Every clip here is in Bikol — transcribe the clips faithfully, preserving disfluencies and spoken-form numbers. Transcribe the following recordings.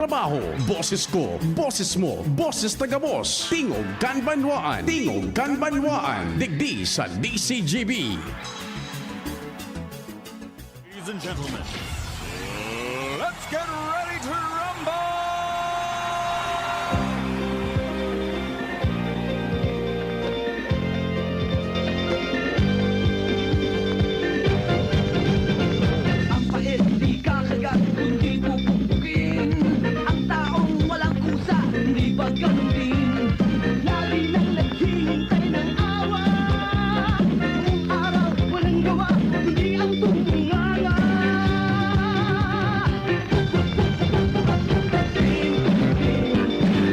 Trabaho, boses ko, boses mo, boses taga-boss. Tingog kan Banwaan, Tingog kan Banwaan, digdi sa D C G B. Ladies and gentlemen, let's get ready to rumble! Ang pait di kakagat, kundi pupukpukin. Ang taong walang kusa, hindi pagkalumpin. Lagi nang naghihintay ng awa. Buong araw, walang gawa, kundi ang tumunganga.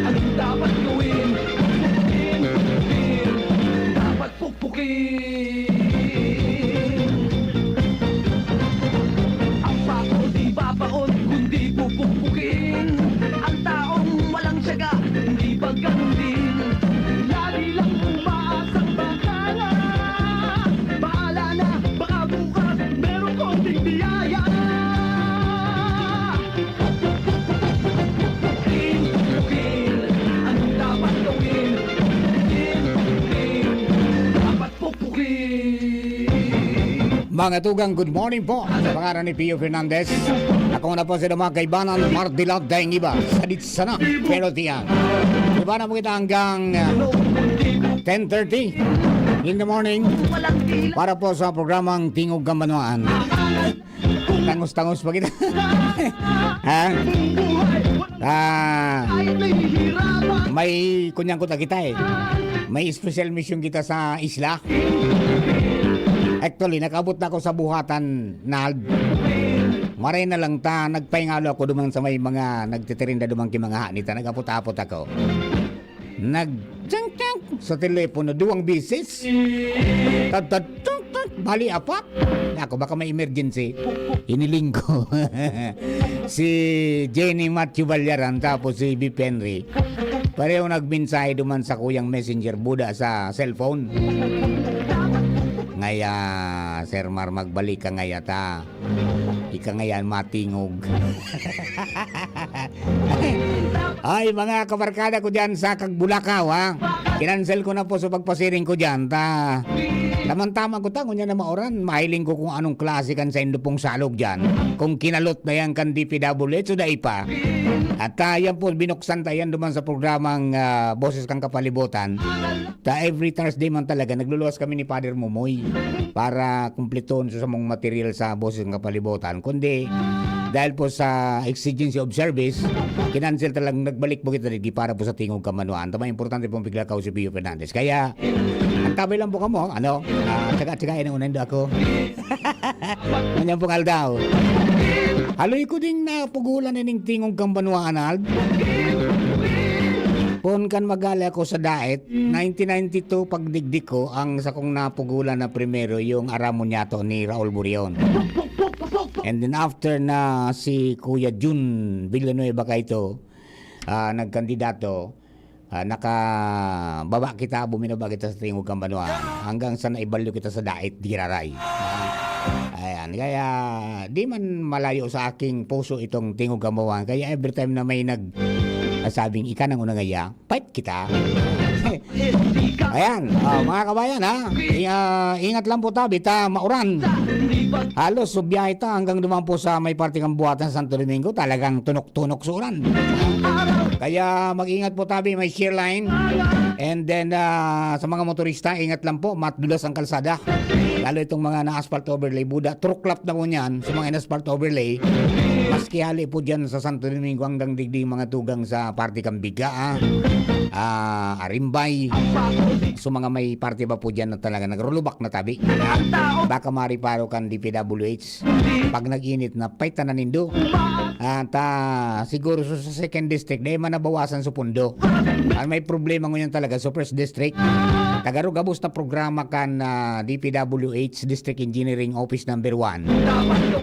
Anong dapat gawin? Dapat pukpukin. Ang pako di babaon, kundi pupukpukin. Ang taong walang tiyaga, hindi pagkalumpin. Lagi lang umaasang baka na. Bahala na, baka bukas, meron konting biyaya. Pukpukin, pukpukin, anong dapat gawin? Pukpukin, pukpukin, dapat pukpukin. Mga tugang, good morning po. Sa pangalan ni Pio Fernandez, ako na po si mga kaibanan, Mardilad Daing Iba, Sadit Sana, pero tiyan. Iba na po kita hanggang uh, ten thirty in the morning para po sa programang Tingog Kambanwaan. Tangos-tangos pa kita. Ha? Ah, may kunyang kuta kita eh. May special mission kita sa isla. Actually, nakaabot na ako sa buhatan na maray na lang ta, nagpahingalo ako duman sa may mga nagtitirinda duman ki mga hanita. Nag-apot-apot ako. Nag-tiyang-tiyang sa telepono duwang beses. Tad-tad, tung, tung, bali apat. Ako, baka may emergency. Hiniling ko. Si Jenny Matthew Ballaran, tapos si Viv Henry. Pareho nagmensahe duman sa kuyang messenger, buda sa cellphone. Ngaya, Sir Mar, magbalik ka ngaya ta. Ika ngayan matingog. Ay, mga kabarkada ko dyan sa Kagbulakaw, ha? Kinansel ko na po sa pagpasiring ko dyan. Ta, tamang-tama ko ta, ngunyan na mauran. Mahiling ko kung anong klase kan sa indo pong salog dyan. Kung kinalot na yan kan D P W H o dai pa. At ah, yan po, binuksan ta yan duman sa programang ah, Boses kan Kapalibutan. Ta every Thursday man talaga, nagluluwas kami ni Father Momoy para kumpletoon sa samong material sa Boses ng Kapalibutan. Kundi, dahil po sa exigency of service, kinansel talagang nagbalik po kita digdi para po sa Tingog Kambanwaan. Tama, importante pong piglakaw si Pio Fernandez. Kaya, ang tabay lang po kamo, ano, ah, tsaga-tsaga, yan ang unahin do ako. Nganyang pong aldaw. Haloy ko ding napugulan na ning Tingog Kambanwaan, Ald. Poon kan magali ako sa Daet, nineteen ninety-two, pagdigdi ko, ang sakong napugulan na primero, yung Aramon Yato ni Raul Burion. And then after na si Kuya Jun Villanueva kaito, ah, nagkandidato, ah, nakababa kita, buminaba kita sa Tingog Kambanwaan. Hanggang sa naibalyo kita sa Daet, Giraray. Ah, ayan, kaya di man malayo sa aking puso itong Tingog Kambanwaan. Kaya every time na may nag-, ah, sabing, "Ika nang una ngaya," fight kita. Ayan, oh, mga kabayan, ha? I-, ah, ingat lang po tabi ta mauran. Halos so biyahe ta hanggang duman po sa may parte ng buhatan sa Santo Domingo, talagang tunok-tunok sa uran. Kaya mag-ingat po tabi, may shear line. And then, ah, sa mga motorista, ingat lang po, matdulas ang kalsada. Lalo itong mga na-asphalt overlay, buda, truklap na po niyan sa mga in-asphalt overlay. Maski hali po dyan sa Santo Domingo hanggang digdi mga tugang sa parte Kambiga, ah, ah, Arimbay. So mga may parte ba po dyan na talaga nagrulubak na tabi? Baka mariparo kan D P W H. Pag nag-init na, paitan na nindo. At ah, siguro sa, sa second district, dahil man nabawasan sa pundo. Ang may problema ngunyan talaga sa first district. Tagarog gabos na programa kan ah, D P W H District Engineering Office number one.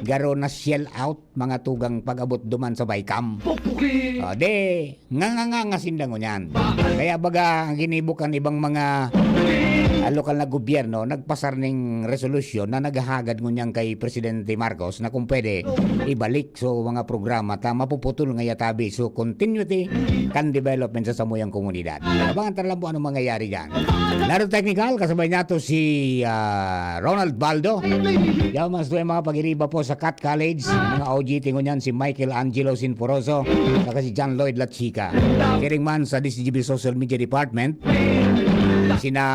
Garo na shell out mga tugang pag-abot duman sa Baicam. Pupuki! O, de, nga, nga, nga, nga sinda ngunyan. Kaya baga, ang ginibo kan ibang mga ang lokal na gobyerno nagpasar ning resolusyon na naghahagad ngunyan kay Presidente Marcos na kung pwede ibalik so mga programa ta mapuputol ngaya tabi so continuity kan development sa samuyang komunidad. Abangan ta lang po anong mangyayari dyan. Laro Technical, kasabay niya to si ah, Ronald Baldo. Yaw mas tuwe mga pag-iriba po sa Cat College, mga O G T ngunyan si Michael Angelo Sinporoso, saka si John Lloyd Lachica. Siring man sa D C G B Social Media Department, sina,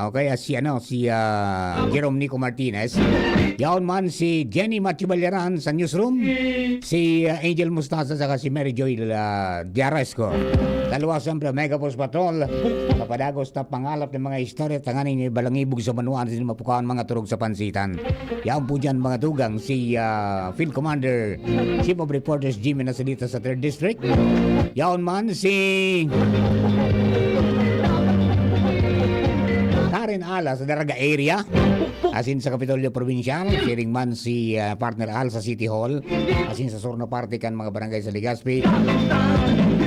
okay, ah, si ano, si ah, Jerome Nico Martinez. Yaon man si Jenny Matthew Balyaran sa newsroom, si ah, Angel Mustasa, saka si Mary Joy ah, Diaresco. Dalawa siyempre, Mega Force Patrol. Papadagos na pangalap ng mga istorya, tanganing may balangibog sa manuan, sin mapukawan mga turog sa pansitan. Yaon po dyan mga tugang, si ah, Field Commander, Chief of Reporters, Jimmy Nasalita sa third District. Yaon man si Karen Ala sa Daraga area. Asin sa Kapitolyo Provincial, siring man si ah, Partner Al sa City Hall. Asin sa sur na parte kan mga barangay sa Legazpi.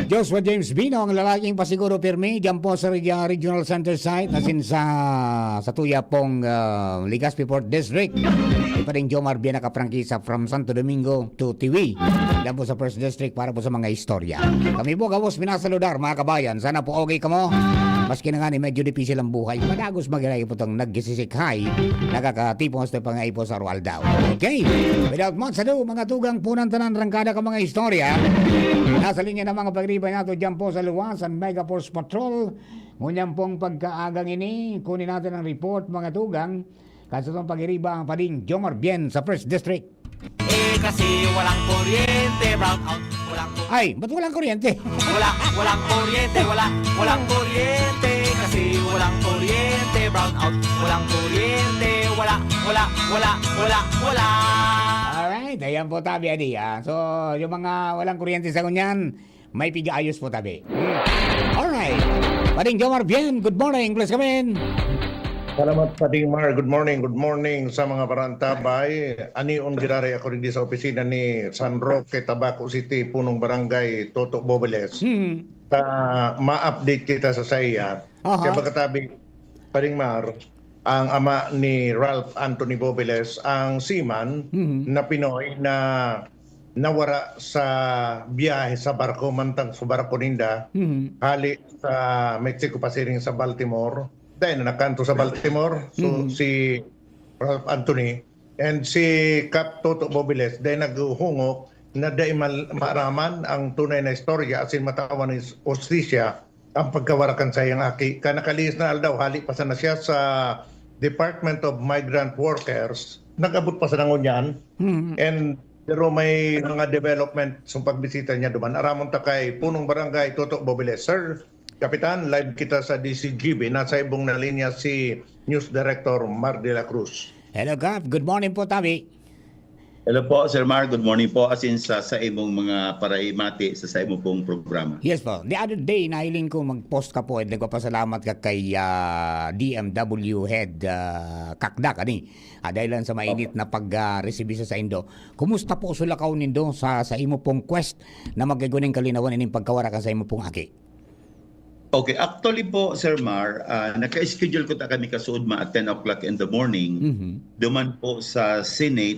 Joshua James Bino, ang lalaking pasiguro pirmi, dyan po sa Reg- Regional Center site, asin sa, sa tuya pong ah, Legazpi Port District. Ipading Jomar Bien nakaprangkisa from Santo Domingo to Tiwi. Dyan po sa First District para po sa mga istorya. Kami po, gabos, minasaludar, mga kabayan. Sana po okay kamo. Maski na nga ni medyo difícil ang buhay, madagos magilay po itong nagkisisikhay, nakakatipon sa pangaipo sa Roaldao. Okay? Without much ado, mga tugang punan tanan rangkada ka mga istorya. Nasa linya ng mga pagriba nato dyan po sa luwas, ang Mega Force Patrol. Ngunyan pong pagkaagang ini, kunin natin ang report, mga tugang. Kansutong pagiriba ang pading Jomar Bien sa First District. Eh, kasi walang kuryente, brown out, walang ku- Ay, ba't walang kuryente? Wala, walang kuryente, wala, walang kuryente, kasi walang kuryente, brown out, walang kuryente, wala, wala, wala, wala, wala. Alright, ayan po tabi, adi. Ah. So, yung mga walang kuryente sa ngunyan, may pigaayos po tabi. Alright. Pading Jomar Bien, good morning. Please come in. Salamat, Pading Mar. Good morning, good morning sa mga barantabay. Anion giraray ako digdi sa opisina ni San Roque, Tabaco City, punong barangay Toto Bobeles. Hmm. Ta ma-update kita sa saiya. Aha. Kaya pagkatabi, Pading Mar, ang ama ni Ralph Anthony Bobeles, ang seaman Mhm. na Pinoy na nawara sa biyahe sa barko, mantang sa barko ninda, Mhm. hali sa Mexico pasiring sa Baltimore. Dahil na nakanto sa Baltimore, so Mhm. si Ralph Anthony and si Cap Toto Bobiles, dahil naghuhungok na dahil mal- maaraman ang tunay na istorya asin matawan ni hustisya ang pagkawara kan saiyang aki. Kan nakalihis na aldaw, hali pa sana siya sa Department of Migrant Workers, nag-abot pa sana ngunyan. Mhm. And pero may mga development sa pagbisita niya duman. Aramon ta kay Punong Barangay Toto Bobiles. Sir Kapitan, live kita sa D C G B. Nasa ibong na linya si News Director Mar de la Cruz. Hello, Kap. Good morning po, tabi. Hello po, Sir Mar. Good morning po. Asin sa, sa imong mga parahimati sa, sa imo pong programa. Yes po. The other day, nahiling ko mag-post ka po at nagpapasalamat ka kay ah, D M W head ah, Kakdak, ani? Ah, dahil lang sa mainit na pag-receive sa saindo. Kumusta po sulakaw nindo sa, sa imo pong quest na magkaguneng kalinawan ining pagkawara kan sa imo pong aki? Okay, actually po, Sir Mar, ah, naka-schedule ko ta kami kasuodma at ten o'clock in the morning. Mhm. Duman po sa Senate,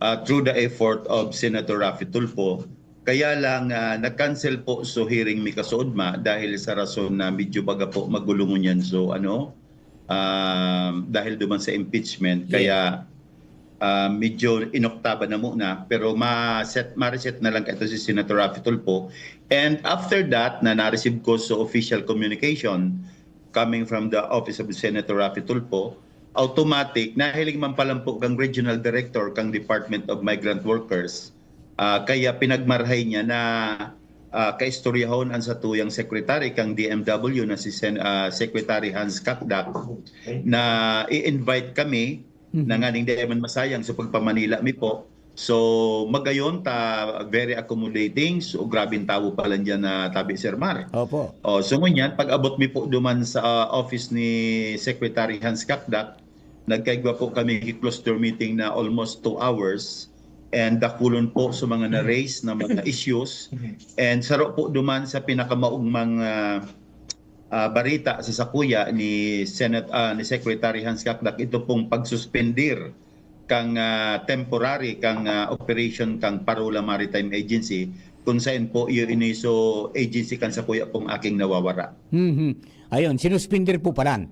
ah, through the effort of Senator Raffy Tulfo. Kaya lang, ah, nag-cancel po so hearing mi kasuodma dahil sa rason na medyo baga po magulungon yan. So, ano, ah, dahil duman sa impeachment. Yes. Kaya ah, medyo inoktaban na muna, pero ma-set, ma-reset na lang kaito si Senator Raffy Tulfo. And after that, na na-receive ko sa official communication coming from the office of Senator Raffy Tulfo, automatic, nahiling man palampo kang regional director kang Department of Migrant Workers, ah, kaya pinagmarhay niya na ah, kaistoryahon ang satuyang secretary kang D M W na si Sen- ah, Secretary Hans Kakdak na i-invite kami Mhm. na nganing dai man masayang sa pagpamanila mi po. So, magayon ta, very accommodating. So, grabing tawo pala dyan na tabi, Sir Mar. Opo. Oh, so ngunyan, pag-abot mi po duman sa ah, office ni Secretary Hans Kakdak, nagkaigwa po kami cluster meeting na almost two hours and dakulon po sa mga na-raise na mga issues. And saro po duman sa pinakamaugmang ah, ah, bareta sa sakuya ni Senat-, ah, ni Secretary Hans Cacdac, ito pong pagsuspendir kang, ah, temporary kang, ah, operation kang Parola Maritime Agency, kung saan po iyo ini so agency kan sakuya pong aking nawawara. Mhm. Ayun, sinuspender po palan.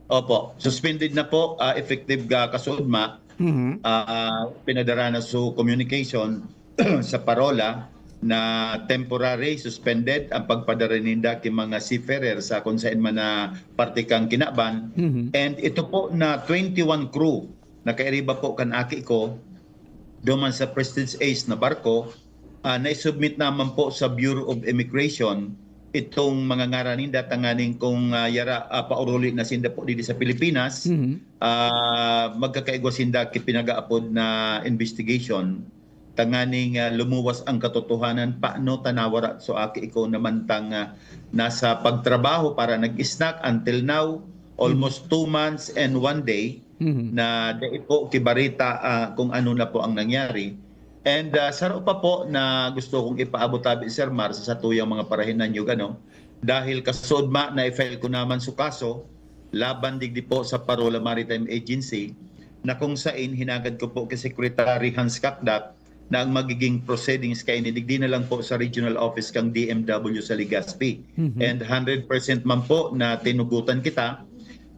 Opo, suspended na po, ah, effective, ah, kasuodma. Mhm. Ah, pinadara na so communication sa Parola na temporary suspended ang pagpadara ninda ki mga seafarer sa kung saan man na parte kang kinaban. Mhm. And ito po na twenty-one crew na kairiba po kan aki ko, duman sa Prestige Ace na barko, ah, naisubmit naman po sa Bureau of Immigration itong mga ngaran ninda tanganing kung, ah, yara, ah, pauruli na sinda po dito sa Pilipinas, Mhm. ah, magkakaigwa sinda ki pinag-aapod na investigation tanganing, ah, lumuwas ang katotohanan paano ta nawara so aki ko naman tang, ah, nasa pagtrabaho para nag-snack until now, almost two months and one day Mhm. na dai po kibarita, ah, kung ano na po ang nangyari. And, ah, saro pa po na gusto kong ipaabot tabi, Sir Mar, sa satuyang mga parahinanyog, ano, dahil kasuodma na i-file ko naman su kaso laban digdi po sa Parola Maritime Agency na kung sain hinagad ko po kay Secretary Hans Cacdac na ang magiging proceedings kaini digdi na lang po sa regional office kang D M W sa Legazpi. Mhm. And hundred percent man po na tinugutan kita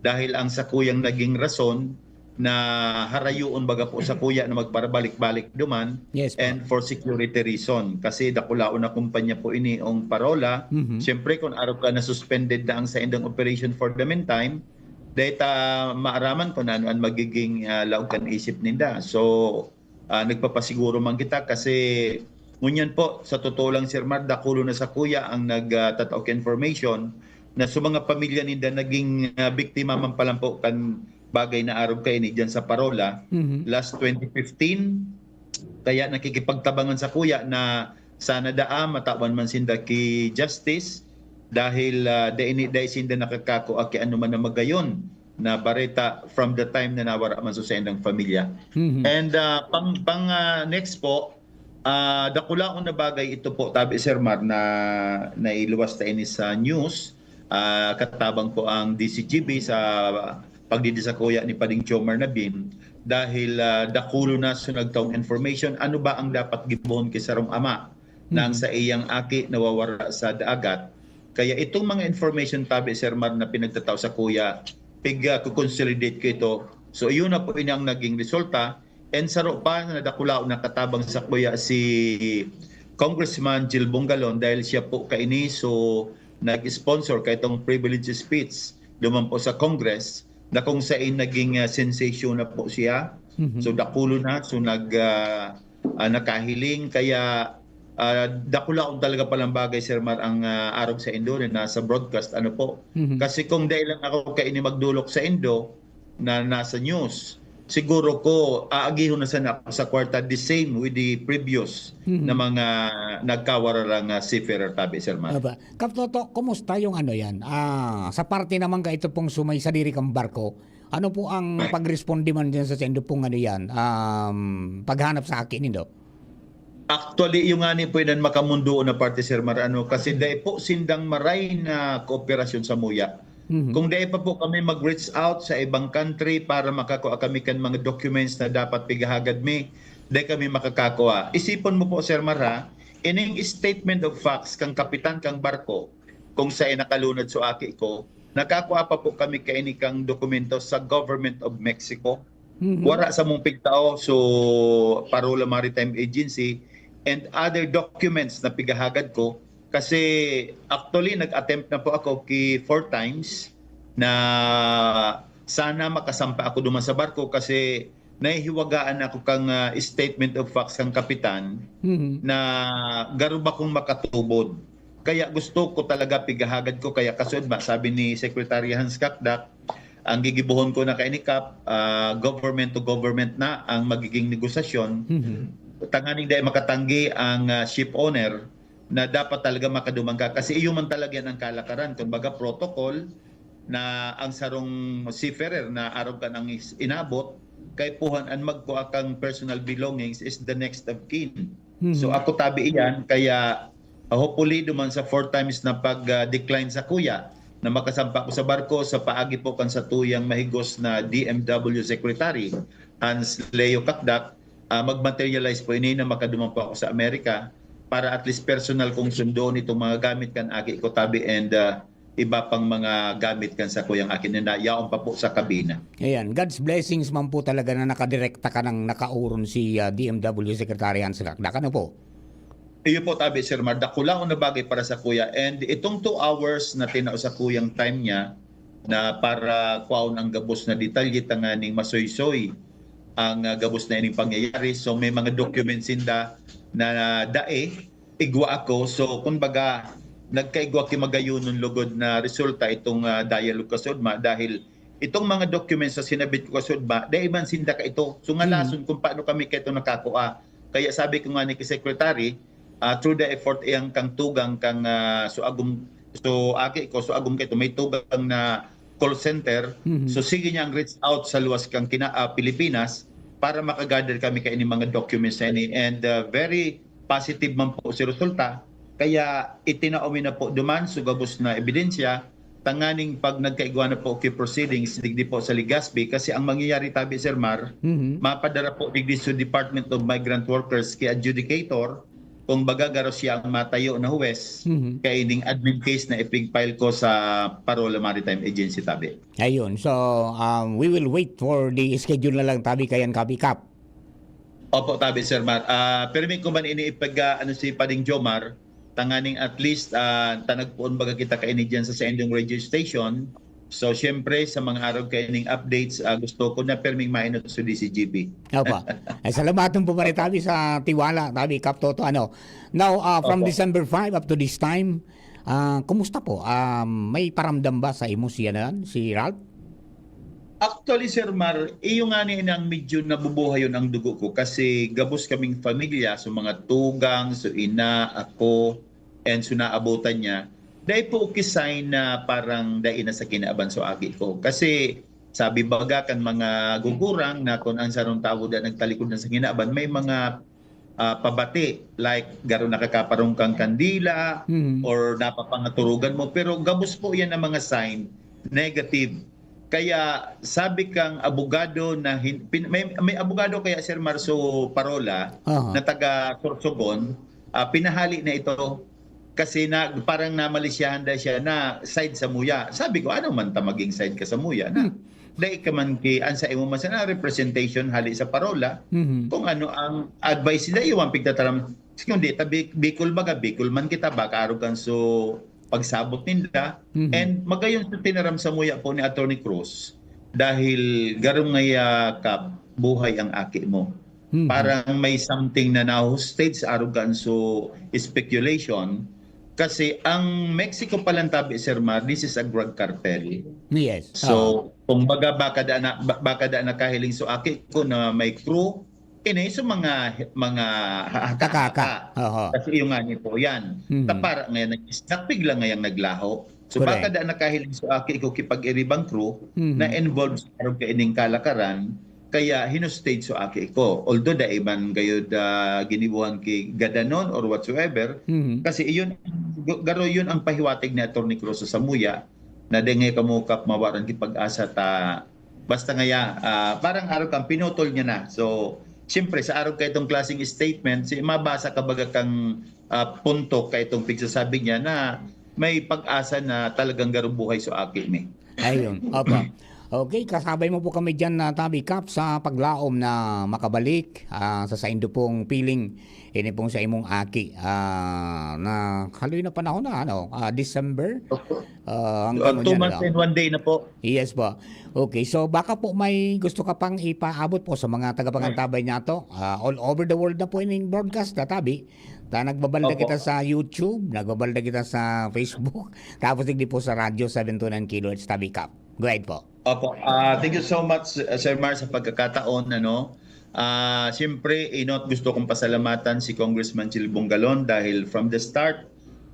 dahil ang sakuyang naging rason na harayoon baga po sakuya na magparabalik-balik duman Yes po. and for security reason. Kasi dakulaon na kumpanya po ini ang Parola. Mhm. Siyempre, kung arog ka na suspended na ang saindang operation for the meantime, dahil ta maaraman kung ano ang magiging, ah, laog kan isip ninda. So, ah, nagpapasiguro man kita kasi ngunyan po, sa totoo lang, Sir Mar, dakulo na sakuya ang nag, ah, tatao ki information na sa mga pamilya ninda naging, ah, biktima man pa lang po kan bagay na arog kaini diyan sa Parola. Mhm. Last twenty fifteen, kaya nakikipagtabangan sakuya na sana daa matawan man sinda ki justice dahil, ah, dai ni, dai sinda nakakakua ki ano man na magayon na bareta from the time na nawara man so sa indang pamilya. Mhm. And, ah, pang, pang, ah, next po, ah, dakulaon na bagay ito po, tabi, Sir Mar, na nailuwas ta ini sa news. Ah, katabang po ang D C G B sa pagdidisakuya ni Pading Jomar Nabin dahil, ah, dakulo na so nagtaong information. Ano ba ang dapat gibohon ki sarong ama na ang Mhm. sa iyang aki nawawara sa dagat? Kaya itong mga information, tabi, Sir Mar, na pinagtatao sakuya, pig, ah, kukonsolidate ko ito. So, iyon na po ini ang naging resulta. And saro pa na dakulaon na katabang sakuya si Congressman Jil Bongalon dahil siya po kaini so nag-sponsor kaitong privilege speech duman po sa Congress na kung sain naging, ah, sensation na po siya. Mhm. So, dakulo na, so nag, ah, ah, nakahiling. Kaya, ah, dakulaon talaga palang bagay, Sir Mar, ang, ah, arog sa indo na nasa broadcast, ano po. Mhm. Kasi kung dai lang ako kaini magdolok sa indo na nasa news, siguro ko aagihon na sana ako sa kwarta the same with the previous Mhm. na mga nagkawararang, ah, seafarer, tabi, Sir Mar. Aba, Kap Toto, kumusta yung ano yan? Ah, sa parte naman ka ito pong sumay sadiri kang barko, ano po ang pagresponde man dyan sa sendo pong ano yan, um, paghanap sa aki nindo? Actually, yung ngani po yun ang makamundoon na parte, Sir Mar, ano, kasi Mhm. dai po sindang maray na kooperasyon samuya. Mhm. Kung dai pa po kami mag-reach out sa ibang country para makakua kami kan mga documents na dapat pigahagad mi, dai kami makakakua. Isipon mo po, Sir Mar, ha, ining statement of facts kang kapitan kang barko, kung sain nakalunod so aki ko, nakakua pa po kami kaini kang dokumento sa Government of Mexico. Mhm. Wara samong pigtao, so Parola Maritime Agency and other documents na pigahagad ko. Kasi actually, nag-attempt na po ako ki four times na sana makasampa ako duman sa barko kasi nahihiwagaan ako kang, ah, statement of facts kang kapitan Mhm. na garo ba kong makatubod. Kaya gusto ko talaga pigahagad ko, kaya kasuodma, sabi ni Secretary Hans Cacdac, ang gigibohon ko na kaini, Kap, ah, government to government na ang magiging negosasyon. Mhm. Tanganing dai makatanggi ang, ah, ship owner na dapat talaga makaduman ka. Kasi iyo man talaga yan ang kalakaran. Kumbaga, protocol na ang sarong seafarer na arog kan ang is-, inabot, kaipuhan an magkua kang personal belongings is the next of kin. Mhm. So, ako tabi iyan, kaya, ah, hopefully, duman sa four times na pag, ah, decline sakuya, na makasampa ko sa barko sa paagi po kan satuyang mahigos na D M W Secretary, Hans Leo Cacdac, ah, mag-materialize po ini na makaduman po ako sa Amerika para at least personal kong sundon itong mga gamit kan aki ko tabi and, ah, iba pang mga gamit kan sakuyang aki na yaon pa po sa kabina. Ayan, God's blessings man po talaga na nakadirekta ka ng nakauron si, ah, D M W Secretary Hans Cacdac. Ano po? Iyo po, tabi, Sir Mar, dakulaon na bagay para sa kuya. And itong two hours na tinao sa kuyang time niya na para kwaon ang gabos na detalye tanganing masoysoy ang, ah, gabos na ining pangyayari. So, may mga documents sinda na dai, igwa ako. So, kumbaga, nagkaigwa ki magayonon lugod na resulta itong, ah, dialogue kasudma dahil itong mga documents na sinabit ko kasudma, dai man sinda ka ito. So, ngalason kung paano kami kaito nakakua. Kaya sabi ko nga ni ki Secretary, ah, through the effort iyang kang tugang kang, ah, so agom, so aki ko, so agom kaito, may tugang na call center. Mhm. So, sige niya ang reach out sa luwas kang kina-, ah, Pilipinas para makagather kami kaini mga documents na ini. And, ah, very positive man po si resulta. Kaya itinao mi na po duman so gabos na ebidensya tanganing pag nagkaigwa na po ki proceedings digdi po sa Legazpi. Kasi ang mangyayari tabi, Sir Mar, Mhm. mapadara po digdi sa Department of Migrant Workers ki adjudicator, kung baga garo siya ang matayo na huwes, Mhm. kaining admin case na ipig-file ko sa Parola Maritime Agency tabi. Ayun. So, um, we will wait for the schedule na lang tabi kayan, Kapi Kap. Opo, tabi, Sir Mar. Ah, permi ko man ini ipag, ah, ano, si Pading Jomar, tanganing at least, ah, tanagpoon baga kita kaini diyan sa saindong radio station. So, siyempre, sa mga araw kaining updates, ah, gusto ko na perming mainot sa D C G B. Opo. Ay, salamaton po pare tabi sa tiwala, tabi, Kap Toto. Ano? Now, ah, from Opo. December five up to this time, ah, kumusta po? Ah, may paramdam ba sa imo siya na yan, si Ralph? Actually, Sir Mar, iyo nga ni nang medyo nabubuhayon ang dugo ko kasi gabos kaming pamilya, so mga tugang, so ina, ako, and so naabutan niya. Dai po ki sign na parang dai na sa kinaaban so aki ko. Kasi sabi baga kan mga gugurang na kung ang sarong tawo da nagtalikod na sa kinaaban, may mga, ah, pabati, like garo nakakaparong kang kandila Mhm. or napapangaturugan mo. Pero gabos po yan ang mga sign, negative. Kaya sabi kang abogado na hin-, pin-, may, may abogado kaya, Sir Marso Parola, Aha. na taga Sorsogon, ah, pinahali na ito kasi na, parang namalisyahan daw siya na side sa muya. Sabi ko, "Ano man ta maging side ka sa muya na? Hmm. Dai ka man ki, an sa imo man sana representation hali sa Parola, Mhm. kung ano ang advice nila, iwan pigtataram." Kundi ta Bi-, Bicol baga, Bicol man kita, baka arog kan so pagsabot ninda. Mhm. And magayon sa tinaram sa muya po ni Attorney Cruz, dahil garong ngaya ka buhay ang aki mo. Mhm. Parang may something na na-hostage sa aroganso speculation. Kasi ang Mexico palang tabi, Sir Mar, this is a drug cartel. Yes. So, Oo. kumbaga, baka da na, ba-, baka da nakahiling so aki ko na may crew, ini so mga, mga ha-, Kakaka. haka-haka. Oho. Kasi yung nga niyo po yan. Mhm. Tapara ngayon, nag-isdak, bigla ngayang naglaho. So, Correct. baka da nakahiling so aki ko kipag-iribang crew Mhm. na involved sa arog kaining kalakaran, kaya hinostage so aki ko. Although dai man gayod, ah, ginibuhan ki gadanon or whatsoever, Mhm. kasi iyon, gu-, garo yun ang pahiwatig ni Attorney Cruz sa samuya, na dengay kamo kap mawaran ki pag-asa ta, basta ngaya, ah, parang arog kang pinutol niya na. So, siyempre, sa arog ka itong klaseng statement, si, mabasa ka baga kang, ah, punto ka itong pigsasabi niya na may pag-asa na talagang garo buhay so aki mi. Ayun, opo. Okay, kasabay mo po kami diyan na Tabi Kap sa paglaom na makabalik, ah, sa saindo pong piling, ini pong sa imong aki, ah, na haloy na panahon na, ano, ah, December, Opo. ah, hanggang Ah, two unya na months lang. and one day na po. Yes po. Okay, so baka po may gusto ka pang ipaabot po sa mga tagapangantabay Ay. nato, ah, all over the world na po ining broadcast na Tabi. Ta nagbabalda Opo. kita sa YouTube, nagbabalda kita sa Facebook, tapos digdi po sa Radyo seven two nine kilohertz Tabi Kap. Go ahead po. Opo. Ah, thank you so much, uh, Sir Mar, sa pagkakataon, ano. Ah, siyempre, inot gusto kong pasalamatan si Congressman Chil Bongalon dahil from the start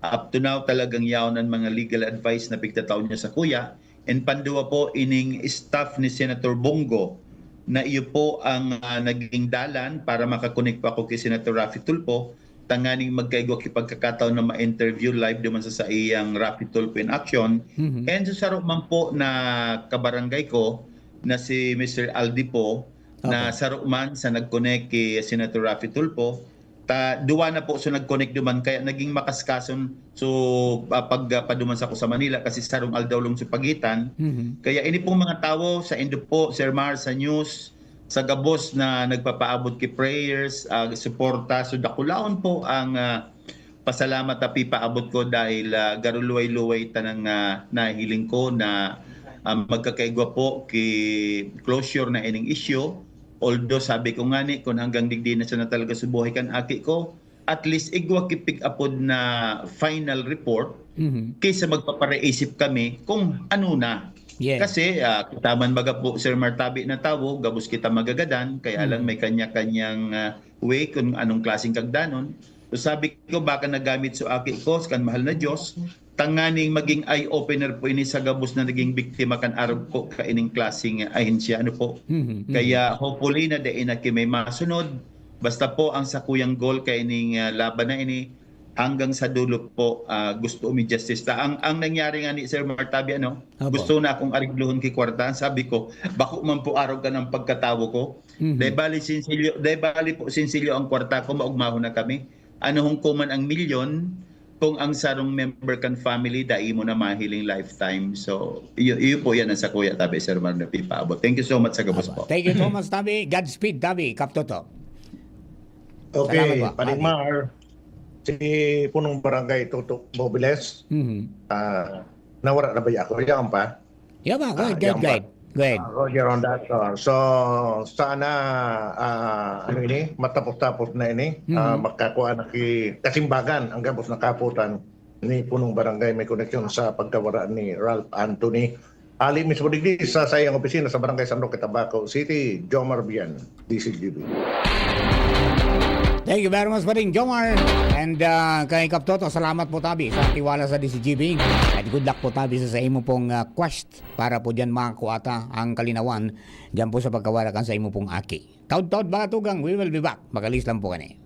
up to now, talagang yaon ang mga legal advice na pigtatao niya sa kuya. And panduwa po, ining staff ni Senator Bongo na iyo po ang, ah, naging dalan para makakonek po ako kay Senator Raffy Tulfo. tanganing magkaigwa ki pagkakataon na ma-interview live duman sa saiyang Raffy Tulfo in Action. Mhm. And sa saro man po na kabarangay ko, na si Mister Aldi po, na Opo. saro man sa nag-connect ki Senator Raffy Tulfo, ta, duwa na po so nag-connect duman, kaya naging makaskason so, ah, pag, ah, paduman sako sa Manila kasi sarong aldaw lang so pagitan. Mhm. Kaya ini pong mga tawo, saindo po, Sir Mar, sa news, sa gabos na nagpapaabot ki prayers, ah, suporta, so dakulaon po ang, ah, pasalamat na pipaabot ko dahil, ah, garo luway-luway tanang, ah, nahiling ko na, ah, magkakaigwa po ki closure na ining issue. Although sabi ko ngani, kun hanggang digdi na sana talaga sa buhay kan aki ko, at least igwa ki pig-apod na final report Mhm. kaysa magpapareisip kami kung ano na. Yes. Kasi, ah, kita man baga po, Sir Mar, tabi na tawo, gabos kita magagadan, kaya lang Mhm. may kanya-kanyang, ah, way kung anong klaseng kagdanon. So, sabi ko, baka nagamit so aki ko sa kan mahal na Diyos, tanganing maging eye-opener po ini sa gabos na naging biktima kan arog po kaining klaseng ahensya, ano po. Mhm, mhm. Kaya hopefully na dai na ki may masunod. Basta po ang sakuyang goal kaining, ah, laban na ini, hanggang sa dulo po, ah, gusto mi justice. Ta-, ang, ang nangyari nga ni Sir Martabi, ano, Opo. gusto na akong ariglohon ki kwarta. Sabi ko, "Bako man po arog ka ng pagkatawo ko." Mhm. Dai bali sinsilyo, dai bali po sinsilyo ang kwarta ko, maugmahon na kami. Ano hong kuman ang milyon kung ang sarong member kan family dai mo na mahiling lifetime? So, iyo, iyo po yan ang sakuya tabi, Sir Mar, na pipaabot. Thank you so much sa gabos Apo. po. Thank you so much, Tabi. Godspeed, Tabi. Kap Toto. Okay, Salamat po, Paring Tabi. Mar, si Punong Barangay Toto Mobiles, Mhm. ah, nawara na ba ako? Yan pa? Yeah, ba? Go Ah, ahead, go ahead, yan go pa. ahead. Go ahead. Ah, Roger on that. So, so, sana, ah, ano ini, matapos-tapos na ini. Mhm. Ah, magkakuha na ki-, kasimbagan ang gabos na kaputan ni Punong Barangay may koneksyon sa pagkawara ni Ralph Anthony. Ali mismo digdi sa saiyang opisina sa Barangay San Roque, Tabaco City, Jomar Bien, D C G B. Thank you very much, Paring Jomar. And, ah, kay Kap Toto, salamat po tabi sa tiwala sa D C G B. And good luck po tabi sa, sa imo pong, ah, quest para po diyan makakuha ta ang kalinawan diyan po sa pagkawara kan sa imo pong aki. Taud-taud, mga tugang, we will be back. Magalis lang po kani.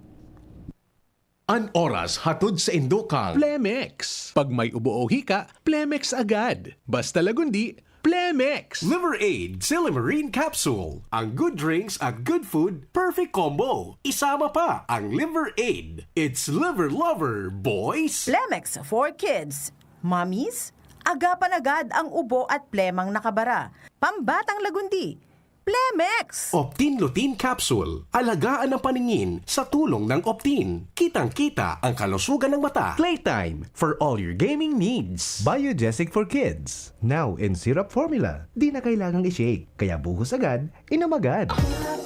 An oras hatod saindo kan Plemex. Pag may ubo o hika, Plemex agad. Basta Lagundi, Plemex! Liver Aid Silymarin Capsule. Ang good drinks at good food, perfect combo. Isama pa ang Liver Aid. It's Liver Lover, boys! Plemex for kids. Mommies, agapan agad ang ubo at plemang nakabara. Pambatang Lagundi, Plemex! Optin Lutein Capsule. Alagaan ang paningin sa tulong ng Optin. Kitang-kita ang kalusugan ng mata. Playtime for all your gaming needs. Biogesic for kids. Now in syrup formula. Di na kailangang i-shake. Kaya buhos agad, inom agad.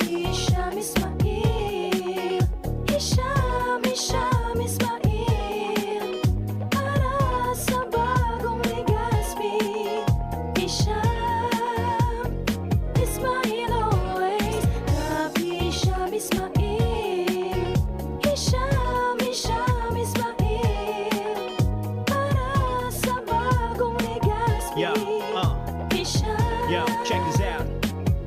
Hisham Ismail. Hisham, Hisham Ismail. Para sa bagong Legazpi. Hisham Ismail always. Rap Hisham Ismail. Hisham, Hisham Ismail. Para sa bagong Legazpi. Yeah, uh. Hisham. Yo, check this out.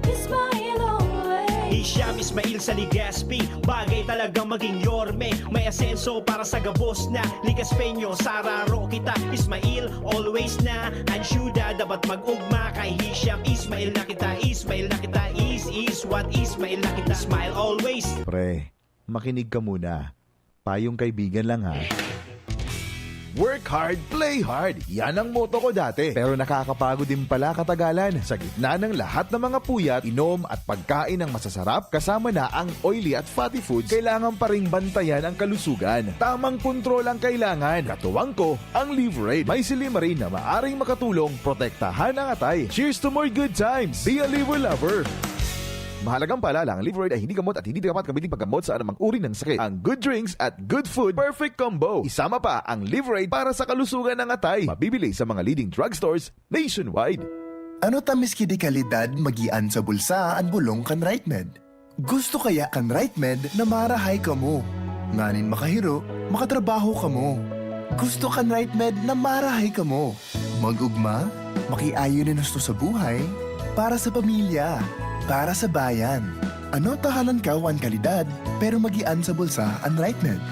Ismail always. Hisham Ismail sa Legazpi. Bagay talagang maging yorme. May asenso para sa gabos na Legazpeño. Sararo kita, Ismail, always na. Ayuda, dapat mag-ugma. Kay Hisham, Ismail na kita. Ismail na kita. Is, is what Ismail na kita. Smile always. Pre, makinig ka muna. Payong kaibigan lang, ha. Work hard, play hard. Yan ang motto ko dati. Pero nakakapagod din pala katagalan. Sa gitna ng lahat ng mga puyat, inom at pagkain ng masasarap, kasama na ang oily at fatty foods, kailangan pa ring bantayan ang kalusugan. Tamang kontrol ang kailangan. Katuwang ko, ang Liverade. May silymarin na maaring makatulong protektahan ang atay. Cheers to more good times! Be a Liver Lover! Mahalagang paalala, ang Liverade ay hindi gamot at hindi dapat gamitin paggamot sa anumang uri ng sakit. Ang good drinks at good food, perfect combo. Isama pa ang Liverade para sa kalusugan ng atay. Mabibili sa mga leading drugstores nationwide. Ano ta miski di kalidad, magian sa bulsa an bolong kan RightMed? Gusto kaya kan RightMed na marahay kamo? Nganing makahiro, makatrabaho kamo. Gusto kan RightMed na marahay kamo? Mag-ugma, makiayon nin husto sa buhay, para sa pamilya, para sa bayan. Ano ta halangkaw an kalidad, pero magian sa bulsa an RightMed?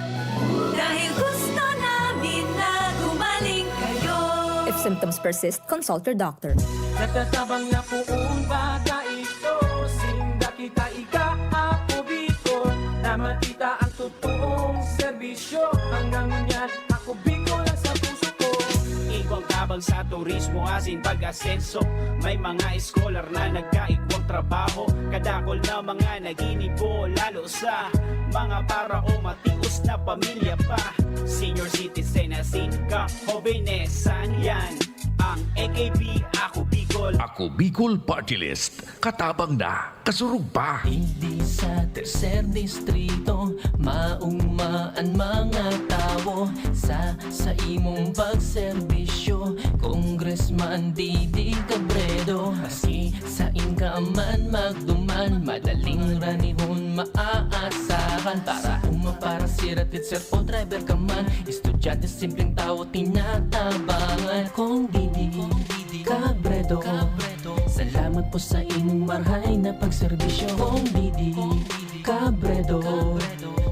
symptoms persist, consult your doctor. Nagtatabang na poon baga ito, sinda kita ika, ako Bicol, na makita ang totoong serbisyo. Hanggang ngunyan, ako Bicol ang sa puso ko. Igwang tabang sa turismo asin pag-asenso. May mga scholar na nagkaigwang trabaho. Kadakol na mga naginibo, lalo sa mga para o matios na pamilya pa. Senior citizen asin ka, hobenesan yan. Ang A K P, Ako Bicol. Ako Bicol Party List. Katabang na, kasurog pa. Digdi sa tercer distrito, maugma an mga tawo sa, sa imong pagserbisyo, Congressman Didi Cabredo. Maski sain ka man magduman, madaling ranihon maaasahan. Para uma, para sira, teacher o driver ka man, estudyante, simpleng tawo, tinatabangan. Kong Didi Cabredo, salamat po sa imong marhay na pagserbisyo. Kong Didi Cabredo,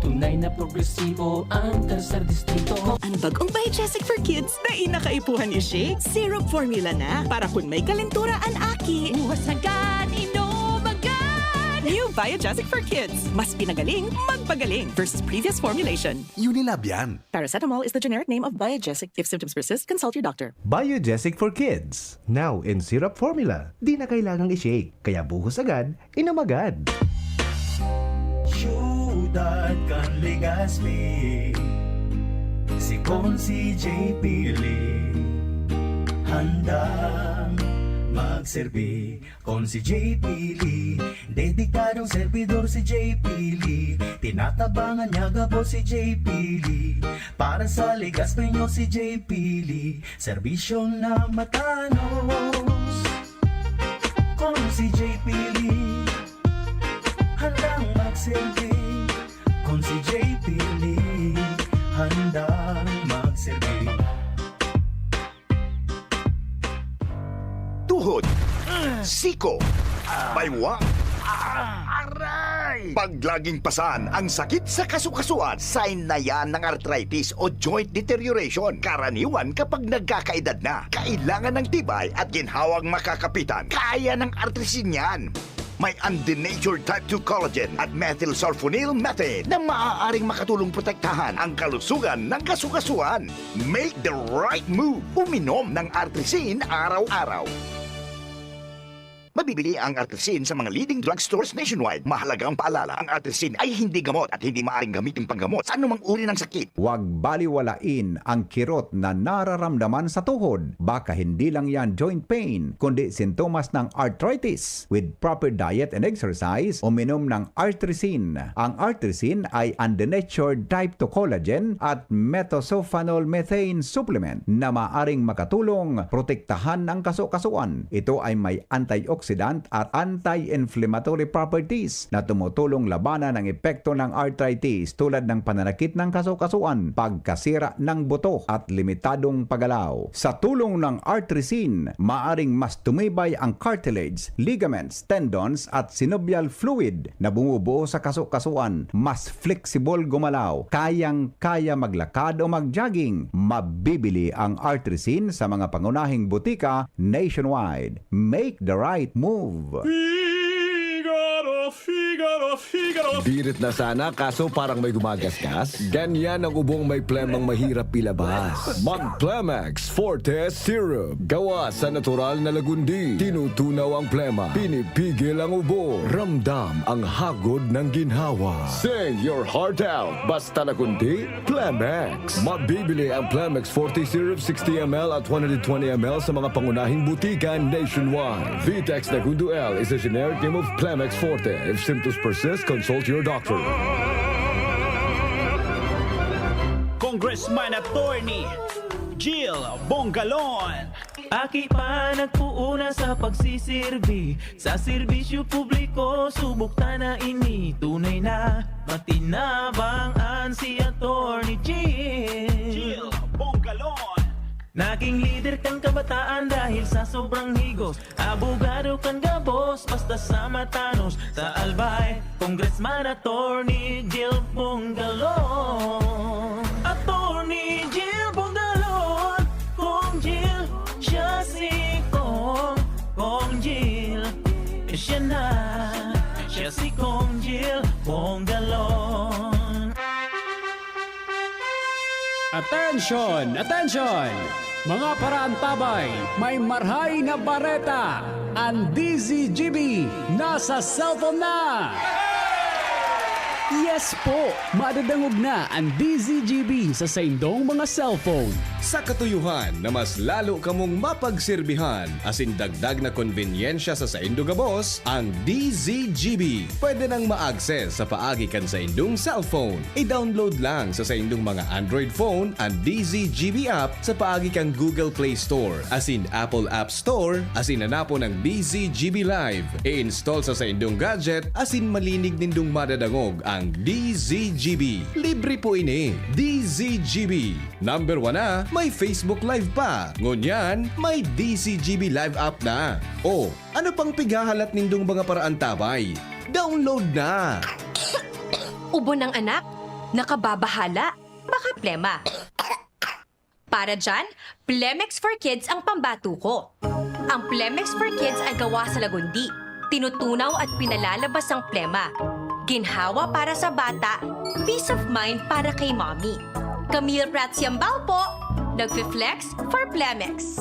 tunay na progresibo ang tercer distrito. Ang bagong Biogesic for Kids, dai na kaipuhan i-shake. Syrup formula na, para kun may kalentura an aki. Buhas agad, inom agad! New Biogesic for Kids. Mas pinagaling, magpagaling versus previous formulation. Unilab yan. Paracetamol is the generic name of Biogesic. If symptoms persist, consult your doctor. Biogesic for Kids. Now in syrup formula. Di na kailangang i-shake. Kaya buhos agad, inom agad. Siyudad kan Legazpi, si Consi J P Lee, handang magserbi. Consi J P Lee, dedikadong servidor si J P Lee. Tinatabangan niya gabos si J P Lee. Para sa Legazpeño si J P Lee, serbisyong namatanos. Consi J P Lee, handang magserbi. Consi J P Lee, handang magserbi. Tuhod, siko, baywa, aray! Pag laging pasan ang sakit sa kasukasuan, sign na yan ng arthritis o joint deterioration. Karaniwan kapag nagkakaedad na, kailangan ng tibay at ginhawang makakapitan. Kaya ng Artrisin yan. May undenatured type two collagen at methylsulfonyl methane na maaaring makatulong protektahan ang kalusugan ng kasukasuan. Make the right move. Uminom ng Artrisin araw-araw. Mabibili ang Artrisin sa mga leading drugstores nationwide. Mahalagang paalala, ang Artrisin ay hindi gamot at hindi maaaring gamitin panggamot sa anumang uri ng sakit. Huwag baliwalain ang kirot na nararamdaman sa tuhod. Baka hindi lang yan joint pain, kundi sintomas ng arthritis. With proper diet and exercise, uminom ng Artrisin. Ang Artrisin ay undenatured type two collagen at methylsulfonyl methane supplement na maaring makatulong protektahan ang kasukasuan. Ito ay may antioxidant at anti-inflammatory properties na tumutulong labanan ang epekto ng arthritis, tulad ng pananakit ng kasukasuan, pagkasira ng buto, at limitadong paggalaw. Sa tulong ng Artrisin, maaring mas tumibay ang cartilage, ligaments, tendons, at synovial fluid na bumubuo sa kasukasuan. Mas flexible gumalaw, kayang-kaya maglakad o mag-jogging. Mabibili ang Artrisin sa mga pangunahing butika nationwide. Make the right move. Figaro, Figaro, Figaro. Birit na sana, kaso parang may gumagasgas. Ganyan ang ubong may plemang mahirap ilabas. Mag Plemex Forte Syrup. Gawa sa natural na lagundi. Tinutunaw ang plema. Pinipigil ang ubo. Ramdam ang hagod ng ginhawa. Sing your heart out. Basta lagundi, Plemex. Mabibili ang Plemex Forte Syrup sixty M L at one hundred twenty M L sa mga pangunahing butika nationwide. Vitex Negundo L is a generic name of Plemex Forte. If symptoms persist, consult your doctor. Congressman Attorney Jill Bongalon. Aki pa nagpuuna sa pagsisirbi sa serbisyo publiko, subok ta na ini. Tunay na matinabang an si Attorney Jill. Jill Bongalon. Naging lider kan kabataan dahil sa sobrang higos. Abogado kan gabos, basta sa matanos. Sa Albay, Congressman Attorney Jill Bongalon. Attorney Jill Bongalon, Cong Jill, Attention! Attention! Mga paraantabay, may marhay na bareta! Ang D Z G B nasa cellphone na! Yes po! Madadangog na ang D Z G B sa saindong mga cellphone. Sa katuyohan na mas lalo kamong mapagserbihan, asin dagdag na konbenyensya sa saindo gabos, ang D Z G B pwede nang ma-access sa paagi kan saindong cellphone. I-download lang sa saindong mga Android phone ang D Z G B app sa paagi kan Google Play Store asin Apple App Store, asin hanapon ang D Z G B Live. I-install sa saindong gadget asin malinig nindong madadangog ang D Z G B. Libre po ini. D Z G B. Number one na, may Facebook Live pa. Ngunyan, may D Z G B Live app na. O, ano pang pighahalat nindong mga paraantabay? Download na! Ubo ng anak? Nakababahala? Baka plema. Para dyan, Plemex for Kids ang pambato ko. Ang Plemex for Kids ay gawa sa lagundi. Tinutunaw at pinalalabas ang plema. Ginhawa para sa bata, peace of mind para kay mommy. Camille Prats Yambao po, nagfi-flex for Plemex.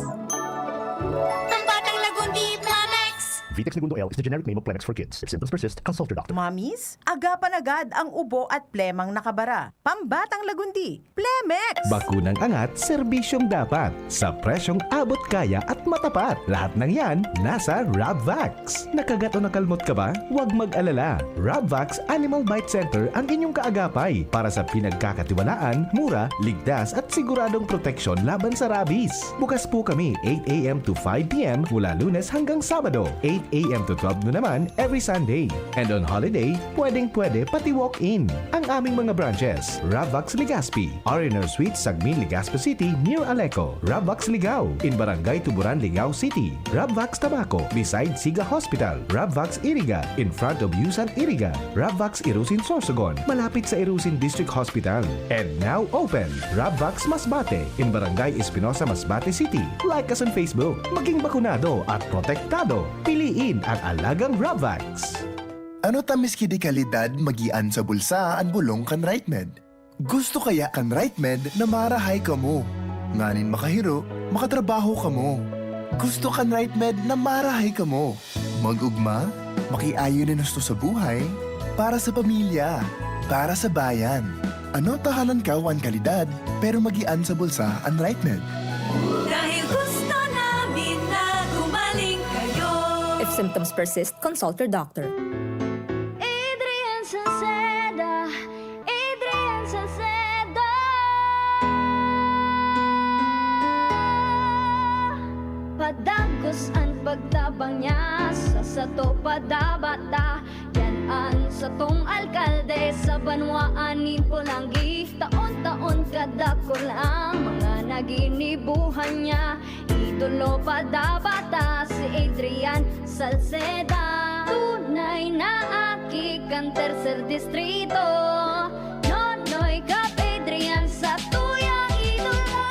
Ang batang lagundi, Plemex! Vitex Negundo L is the generic name of Plemex for Kids. If symptoms persist, consult your doctor. Mommies, agapan agad ang ubo at plemang nakabara. Pambatang lagundi, Plemex! Bakunang angat, serbisyong dapat. Sa presyong abot kaya at matapat. Lahat ng yan, nasa Rabvax. Nakagat o nakalmot ka ba? Huwag mag-alala. Rabvax Animal Bite Center ang inyong kaagapay para sa pinagkakatiwalaan, mura, ligtas at siguradong proteksyon laban sa rabies. Bukas po kami eight a m to five p m mula Lunes hanggang Sabado, eight a m to twelve noon naman every Sunday. And on holiday, pwedeng-pwede pati walk-in. Ang aming mga branches, Rabvax Legazpi, R and R Suite, Sagmin, Legazpi City, near Aleco. Rabvax Ligao, in Barangay Tuburan, Ligao City. Rabvax Tabaco, beside Siga Hospital. Rabvax Iriga, in front of Yusan Iriga. Rabvax Irusin Sorsogon, malapit sa Irusin District Hospital. And now open, Rabvax Masbate, in Barangay Espinosa, Masbate City. Like us on Facebook. Maging bakunado at protektado. Piliin ang alagang Rabvax. Ano ta miski di kalidad, magian sa bulsa an bolong kan RightMed? Gusto kaya kan RightMed na marahay kamo, nganing makahiro, makatrabaho kamo? Gusto kan RightMed na marahay kamo, mag-ugma, makiayon nin husto sa buhay, para sa pamilya, para sa bayan. Ano ta halangkaw an kalidad, pero magian sa bulsa an RightMed? Dahil gusto namin na gumaling kayo. If symptoms persist, consult your doctor. Adrian Salceda, Adrian Salceda. Padagos an pagtabang niya sa sato, padabata. Yan an satong alkalde sa banwaan nin Polangui. Taon-taon kadakul ang mga naginibuhan niya. Idolo pa dapat ta si Adrian Salceda. Tunay na aki kan Tercer Distrito. Nonoy Cap Adrian, satuyang idolo.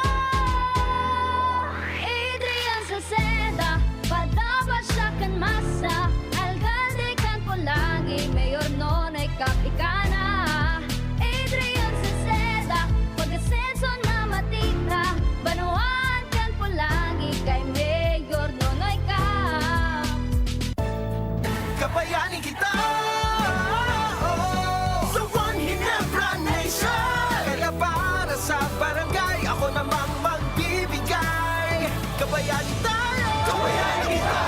Adrian Salceda, padaba siya kan masa. Alkalde kan Polangui, Mayor Nonoy Cap ika na. Adrian Salceda, pag-asenso na matira. Banwaan kan Polangui kay Mayor Nonoy Cap. Kabayanin kita, oh, sa One Ginebra Nation. Kaya para sa barangay, ako namang magbibigay. Kabayanin tayo! Kabayanin kita!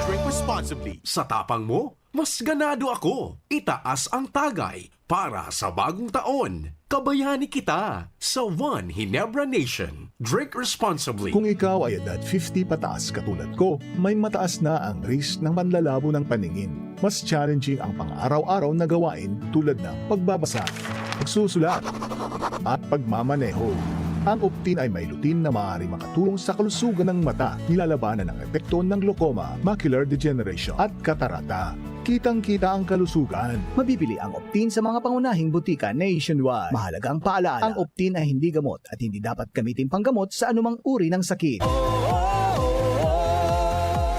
Drink responsibly. Sa tapang mo, mas ganado ako. Itaas ang tagay para sa bagong taon. Kabayani kita sa One Ginebra Nation. Drink responsibly. Kung ikaw ay edad fifty pataas katulad ko, may mataas na ang risk ng panlalabo ng paningin. Mas challenging ang pang-araw-araw na gawain tulad ng pagbabasa, pagsusulat, at pagmamaneho. Ang Optin ay may lutein na maaaring makatulong sa kalusugan ng mata, nilalabanan ang epekto ng glaucoma, macular degeneration, at katarata. Kitang-kita ang kalusugan. Mabibili ang Optin sa mga pangunahing butika nationwide. Mahalagang paalaala, ang Optin ay hindi gamot at hindi dapat gamitin panggamot sa anumang uri ng sakit.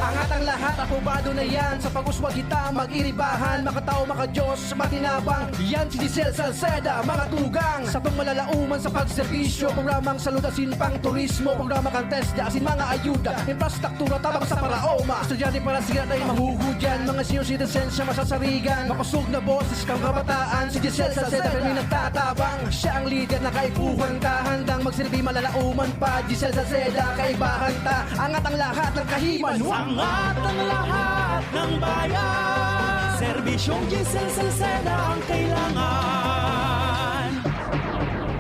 Angat ang lahat. Apobado na yan, sa pag-uswag kita mag-iribahan. Makatao, makadiyos, matinabang, yan si Giselle Salceda. Mga tugang, satong malalauman sa pagserbisyo, programang salud asin pang turismo, programa kan TESDA asin mga ayuda, infrastruktura tabang sa paraoma. Estudyante para sira na mahuhudyan, mga senior citizens siya masasarigan. Makosog na boses kan kabataan, si Giselle Salceda kami nagtatabang. Siya ang lider na kaipuhan ta, handang magsilbi malalauman pa. Giselle Salceda, kaibahan ta, angat ang lahat ng kahiman. Angat ang lahat ng bayan. Serbisyong Giselle Salceda ang kailangan.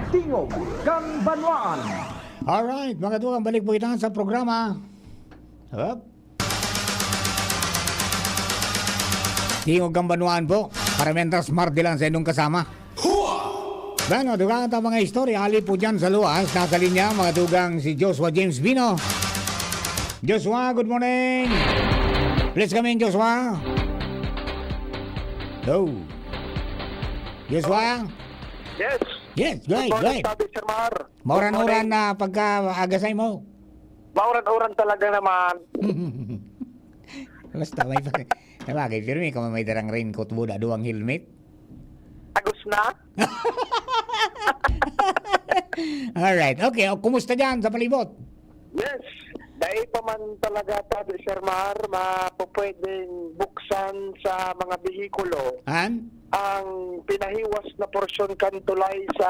Tingog kan Banwaan. Alright, mga tugang, balik po kita sa programa. Hop. Tingog kan Banwaan po. Para mientras Mardi lang sa inyong kasama. Bueno, dugang ta mga istorya, hali po dyan sa luwas. Nasa linya, mga dugang, si Joshua James Bino. Joshua, good morning. Please come in, Joshua. Hello. Joshua? Yes. Yes, go ahead, go ahead. Good morning, Tabis Sir Mar. Mauran-uran na pagka-agasay mo. Mauran-uran talaga naman. Basta may pa-, sabagay, pero may ka man may darang raincoat mo, da duwang helmet. Agos na? Alright. Okay, o, kumusta dyan sa palibot? Yes. Dai pa man talaga, Tabis Sir Mar, mapupwedeng buksan sa mga behikulo. An? Ang pinahiwas na porsyon kan tulay sa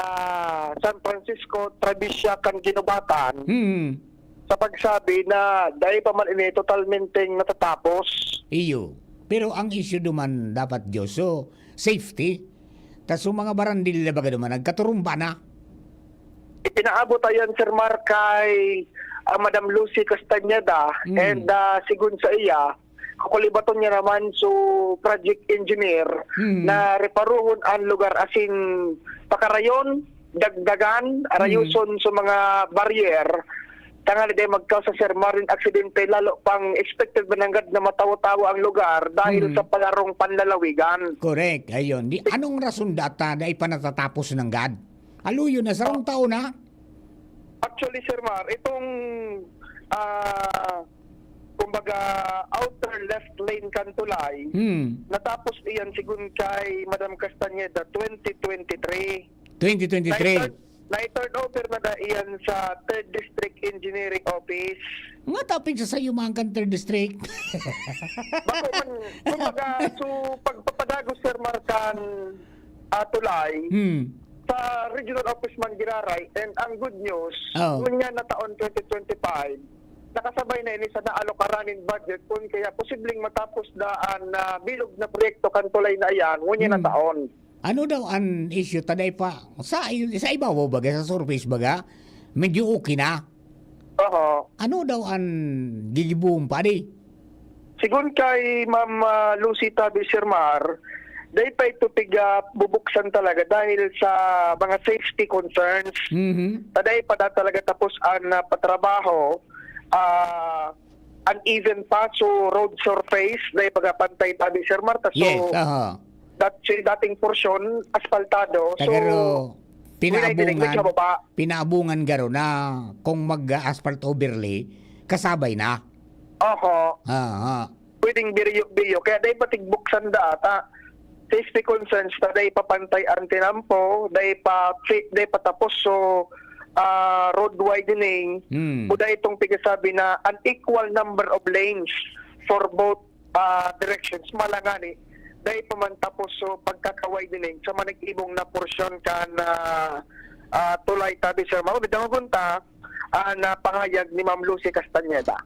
San Francisco, Travisya kan Guinobatan, Hmm. sa pagsabi na dai pa man ini totalmenteng natatapos. Iyo. Pero ang issue duman dapat, Diyos, so, safety. Tas yung mga barandilya baga duman, nagkaturumba na. Ipinaabot ayan, Sir Mar, kay, ah, Madam Lucy Castañeda, Hmm. and, ah, sigun sa iya, kukulibaton niya naman so project engineer Hmm. na reparuhon an lugar, asin pakarayon, dagdagan, Hmm. arayoson so mga barrier, tanganing dai magkaos sa Sir Mar nin aksidente, lalo pang expected man nanggad na matawo-tawo ang lugar dahil Hmm. sa palarong panlalawigan. Correct, ayun. Di, anong rason data dai pa natatapos nanggad? Aluyon na, sarong taon na. Actually, Sir Mar, itong, ah, kumbaga, outer left lane kan tulay, Hmm. natapos iyan, sigun kay Madam Castañeda, twenty twenty-three. Twenty twenty-three. Nai-turn, nai-turn over na da iyan sa Third District Engineering Office. Nga tapig sa sayo man kan Third District. Bako man, kumbaga, so, pagpapadagos, Sir Mar, kan ah, tulay, Hmm. sa regional office man giraray, and ang good news, Oo. ngunyan na taon twenty twenty-five, nakasabay na ini sa naalok a running budget, kun kaya posibleng matapos na an, ah, bilog na proyekto kan tulay na iyan, ngunyan na Hmm. taon. Ano daw an issue, ta dai pa, sa, sa ibabaw baga, sa surface baga, medyo okay na. Oho. Ano daw an gigibohon pa, di? Sigun kay Ma'am, ah, Lucy Tabi Sirmar, dai pa ito piga bubuksan talaga dahil sa mga safety concerns. Mhm. Ta dai pa da talaga tapos an, ah, patrabaho, ah, uneven pa, so road surface, dai pa pantay, Tabi Sirmar. Ta, so, Yes, aha. dat-, so, dating porsyon, asfaltado. Ta So, garo, wala yung pinabungan, medyo baba. Pinabungan garo na kung mag-asphalt overlay, kasabay na. Oho. Aha. Pwedeng biryo-biryo. Kaya dai pa tigbuksan da ata. Safety concerns ta, dai pa pantay an tinampo, dai pa fi-, dai pa tapos so, ah, road widening. Hmm. O dai itong pigasabi na an equal number of lanes for both, ah, directions. Malangani, dai pa man tapos so pagkaka-widening sa manag-ibong na porsyon kan, ah, ah, tulay, Tabi Sirmar. May dangogon ta, ah, na pahayag ni Ma'am Lucy Castañeda.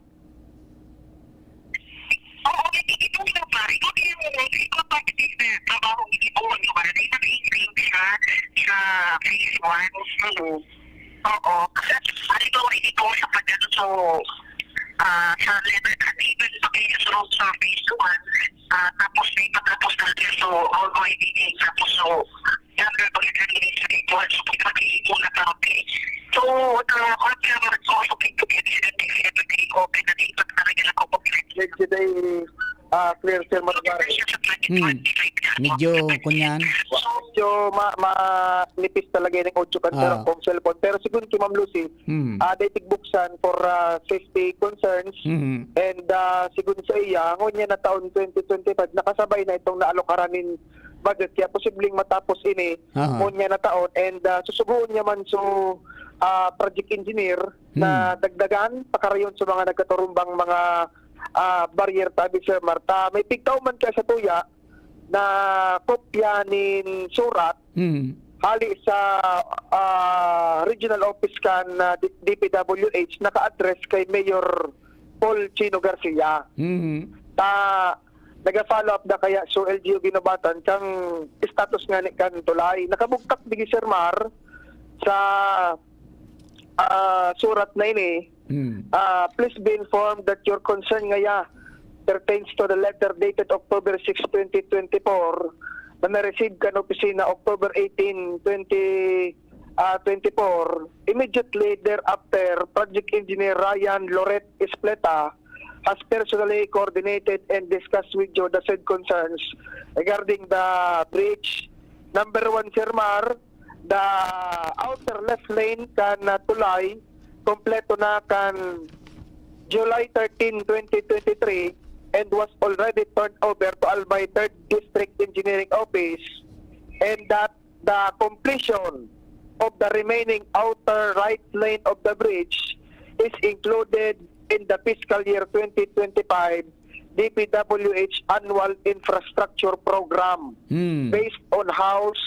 Oo, ito, ito nga, pare. Ito, ito yung, ito, pag, eh, trabaho, ito, ano, para na ipag-explain siya sa phase one. Mhm. Oo. Kasi, halimbawa, ito sa pag-, ano, so, ah, sa level, at even sa phase road sa phase one, ah, tapos may pagkatapos na, so, all O I D A, tapos, so, Medyo day, ah, clear, Sir Maribari. Hmm. Medyo, kunyan. Medyo ma-, ma-, tipis talaga yung audio kan Ah. Kong cellphone. Pero sigun ki Ma'am Lucy, Mm. ah, dai tigbuksan for, ah, safety concerns. Mhm. And, ah, sigun sa iya, ngunyan na taon twenty twenty-five, nakasabay na itong naalokaran nin budget. Kaya posibleng matapos ini, Aha. ngunyan na taon. And, ah, susugoon niya man so, ah, project engineer na Hmm. dagdagan, pakarayon sa mga nagkaturumbang mga, ah, barrier tabi, Sir Marta. May pigkaw man kaya sa tuya na kopya nin surat Hmm. hali sa, ah, regional office kan, ah, D-, D P W H naka-address kay Mayor Paul Chino Garcia. Mhm. Ta, naga-follow up na kaya so L G U Guinobatan kang status nga ni kan tulay. Nakabugtak digi, Sir Mar, sa, ah, surat na ini. Hmm. Ah, please be informed that your concern ngaya pertains to the letter dated October six, twenty twenty-four, na na-receive kan opisina October eighteen, twenty, ah, twenty-four. Immediately thereafter, Project Engineer Ryan Loret Espleta has personally coordinated and discussed with you the said concerns regarding the bridge. Number one, Sir Mar, the outer left lane kan, ah, tulay, kompleto na kan July thirteen, twenty twenty-three, and was already turned over to Albay Third District Engineering Office, and that the completion of the remaining outer right lane of the bridge is included in the fiscal year twenty twenty-five D P W H Annual Infrastructure Program Hmm. based on House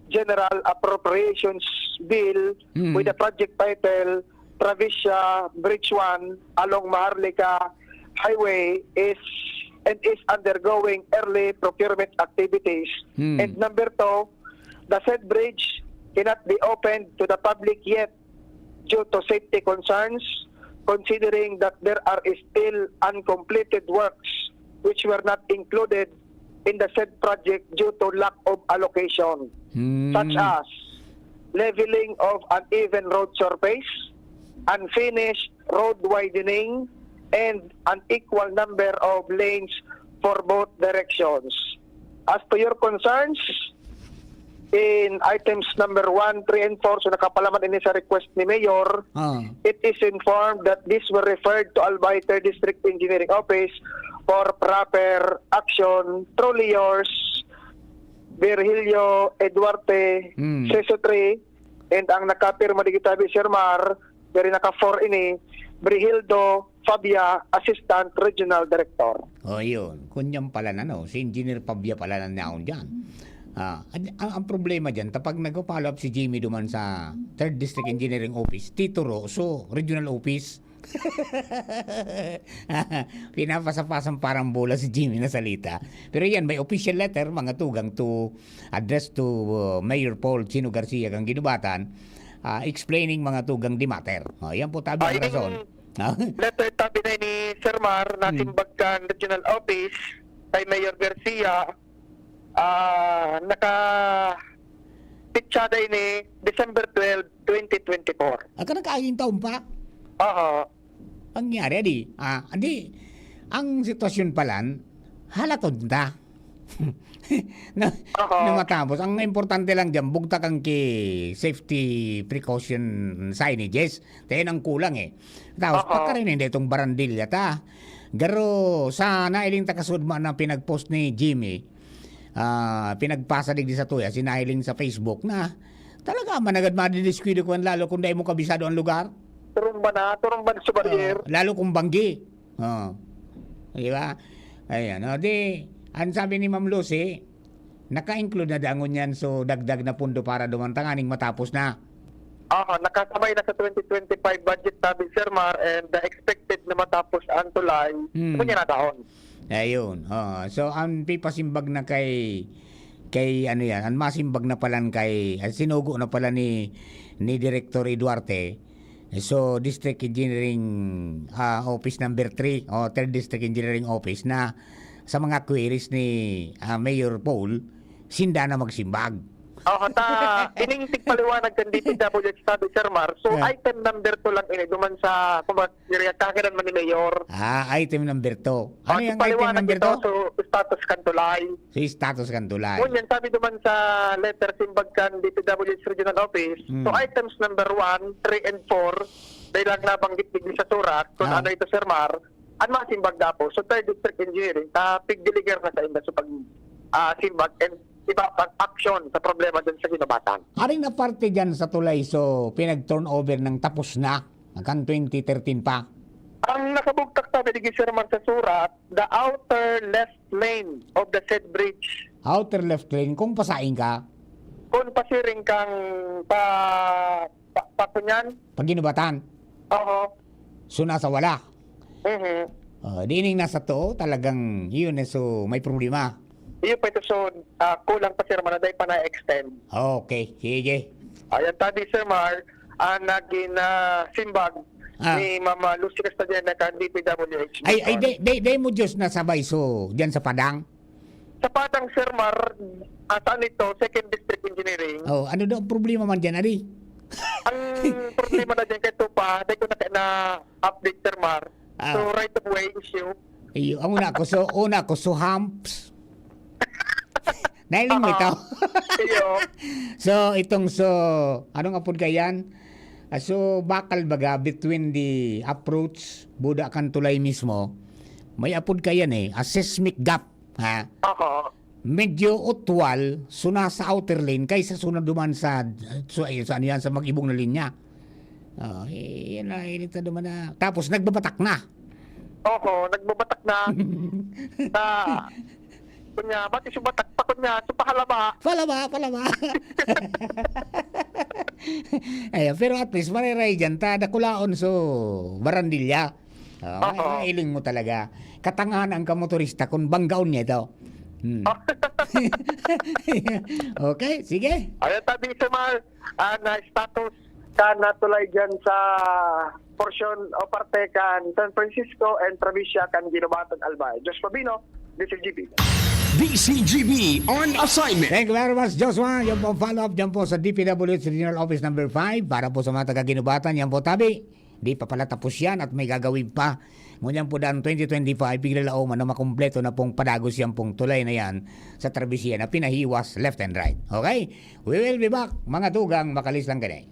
General Appropriations Bill Hmm. with the project title Travicia Bridge one along Maharlika Highway is, and is undergoing early procurement activities. Hmm. And number two, the said bridge cannot be opened to the public yet due to safety concerns, considering that there are still uncompleted works which were not included in the said project due to lack of allocation, Hmm. such as leveling of uneven road surface, unfinished road widening, and unequal number of lanes for both directions. As to your concerns, in items number one, three, and four, so nakapalaman ini sa request ni Mayor, Ah. it is informed that these were referred to Albay Third District Engineering Office for proper action. Truly yours, Virgilio Eduarte, Hmm. Seso three, and ang nakapirma digito, Sir Mar, very naka-four ini, Brigildo Fabia, Assistant Regional Director. Oh, yun. Kunyan pala na, no? Si Engineer Fabia pala na naon dyan. Ah, ang, ang, ang problema dyan, kapag nagpa-follow up si Jimmy duman sa Third District Engineering Office, Tito Rosso, Regional Office, pinapasa-pasang parang bola si Jimmy na salita. Pero yan, may official letter, mga tugang, to address to, uh, Mayor Paul Chino Garcia kan Guinobatan, ah, explaining, mga tugang, the matter. Oh, yan po, tabi ang Ay, rason. Ha? Letter tabi na ni Sir Mar, Hmm. nasimbag kan Regional Office kay Mayor Garcia, ah, naka pitsada ini December twelve, twenty twenty-four. Ah, ka nagkaaging taon pa? Oo. Ang nangyari, adi, ah, adi, ang sitwasyon palan, halaton ta. na, Oo. na matapos. Ang importante lang dyan, bugtakan ki safety precaution signages. Tayo nang kulang eh. Tapos, Oo. pagkarin hindi itong barandilya ta. Garo, sa nailing takasud mo na pinag-post ni Jimmy, ah, pinagpasa digdi sa tuya, sinahiling sa Facebook na talaga, managad madidiskwida ko yan, lalo kung dai mo kabisado ang lugar. Turumba na, turumba na sa barrier. Ah, lalo kung banggi. Oh. Di ba? Ayan. O, di, ang sabi ni Ma'am Lucy, naka-include na dangon yan, so dagdag na pundo para duman tanganing matapos na. Oo, nakasabay na sa twenty twenty-five budget, sabi Sir Mar, and, uh, expected na matapos ang tulay. Hmm. Ano niya na taon? Ayun. Oh, so, ang pipasimbag na kay, kay ano yan, ang masimbag na palan kay, ah, sinugo na pala ni, ni Director Eduarte. So, District Engineering, ah, Office number three, o Third District Engineering Office na sa mga queries ni, ah, Mayor Paul, sinda na magsimbag. Oh, ta, ining tigpaliwanag kan D P W H sabi, Sir Mar. So, Ah. item number two lang ini, duman sa, kumbaga, diri, kakakiran man ni Mayor. Ah, item number two. Ano Oh, yung item tigpaliwanag number ito, two? So, status kan tulay. So, status kan tulay. Ngunyan, sabi duman sa letter simbag kan D P W H Regional Office, Hmm. so, items number one, three, and four, dahil lang nabanggit digdi sa surat, kung Ah. ano ito, Sir Mar, ang mga simbag daw po. So, third district engineering, ta pigdiligar na sa inda sa pag, ah, simbag and iba pang aksyon sa problema dyan sa Ginubatan. Aring na parte dyan sa tulay, so, pinag-turnover ng tapos na, hanggang twenty thirteen pa. Ang nakabugtak sabi ni Sir Mar sa surat, the outer left lane of the said bridge. Outer left lane, kung pasaing ka? Kung pasiring kang pa, pa, pa, kunyan? Paginubatan. Oo. So, nasa wala. Mhm. Ah, di ining nasa to, talagang yun eh, so may problema. Iyo pa ito, so, ah, kulang pa, Sir Mar, na dahil pa na-extend. Okay, sige. Ayan, tabi, Sir Mar, ang naging, ah, simbag Ah. ni Mama Lucy Castagena kan D P W H. Ay, ay, Bicol. Day, day, day mo Diyos na sabay, so, dyan sa Padang? Sa Padang, Sir Mar, ah, saan ito? Second District Engineering. Oh, ano daw ang problema man dyan, Adi? Ang problema na dyan, kay Tupa, dahil ko na, na update, Sir Mar. Ah. So, right of way issue. Iyo, ang una ko, so, una ko, so, humps. Nailing mo ito? Ah, iyo. So, itong, so, anong apod ka yan? Ah, so, bakal baga between the approach, buda kan tulay mismo, may apod ka yan eh, a seismic gap, ha? Aha. Medyo utwal, so nasa outer lane, kaysa sunod duman sa, so, ayun, sa ano yan, sa mag-ibong na linya. Oh, eh, yan na, init na duman na. Tapos, nagbabatak na. Oho, nagbabatak na. Na, kunya, ba't isubatak pa, kunya, so pahalaba? Palaba, palaba. Ayan, pero at least, mariray dyan, ta, dakulaon, so, barandilya. Oh, Oho. Iling mo talaga. Katangahan ang kamotorista kung banggaon niya ito. Hmm. Okay, sige. Ayan, tabi sa mga, ah, na status ka natulay dyan sa porsyon o parte kan San Francisco and Provincia kan Guinobatan, Albay. Josh Pabino, D C G B. D C G B on assignment. Thank you very much, Joshua. Yan po ang follow-up dyan po sa D P W H Regional Office number five. Para po sa mga taga Guinobatan, yan po, tabi. Di pa pala tapos yan at may gagawin pa. Ngunyan po, dan twenty twenty-five, piglalaoman na makumpleto na pong padagos yan pong tulay na yan sa travesya na pinahiwas left and right. Okay? We will be back, mga tugang, makalis lang kani.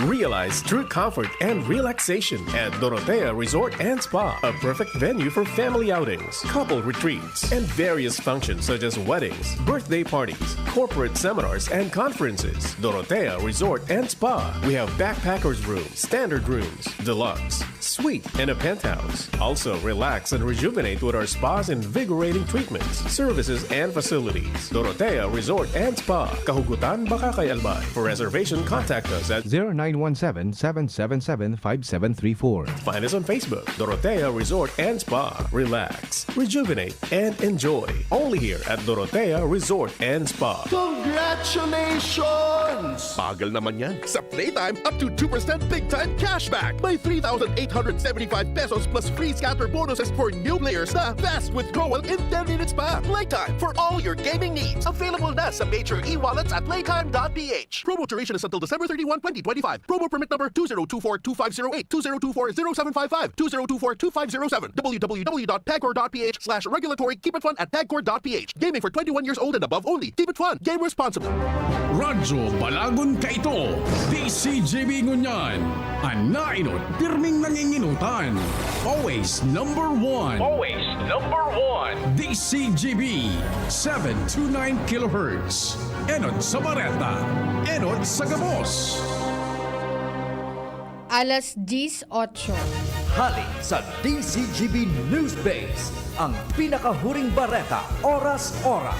Realize true comfort and relaxation at Dorotea Resort and Spa, a perfect venue for family outings, couple retreats, and various functions such as weddings, birthday parties, corporate seminars, and conferences. Dorotea Resort and Spa. We have backpackers room, standard rooms, deluxe, suite, and a penthouse. Also, relax and rejuvenate with our spa's invigorating treatments, services, and facilities. Dorotea Resort and Spa, Kahugutan, Bacacay, Albay. For reservation, contact us at zero nine one seven, seven seven seven, five seven three four. Find us on Facebook, Dorotea Resort and Spa. Relax, rejuvenate, and enjoy. Only here at Dorotea Resort and Spa. Congratulations! Pagal naman yan. Sa Playtime, up to two percent big time cashback. May three thousand eight hundred seventy-five pesos plus free scatter bonuses for new players na fast withdrawal in ten minutes pa. Playtime for all your gaming needs. Available na sa major e-wallets at playtime dot p h. Promo duration is until December thirty-one, twenty twenty-five. Promo permit number two zero two four two five zero eight, two zero two four zero seven five five, two zero two four two five zero seven, w w w dot pagcor dot p h slash regulatory, keep it fun at pagcor dot p h. Gaming for twenty-one years old and above only. Keep it fun. Game responsibly. Radyo Balagon Kaito, D C G B ngunyan. An nainot, pirming nanginginutan. Always number one. Always number one. D C G B, seven two nine kilohertz. Enot sa bareta, enot sa gabos. Alas diyes otso. Hali sa D C G B News Base, ang pinakahuring bareta, oras-oras.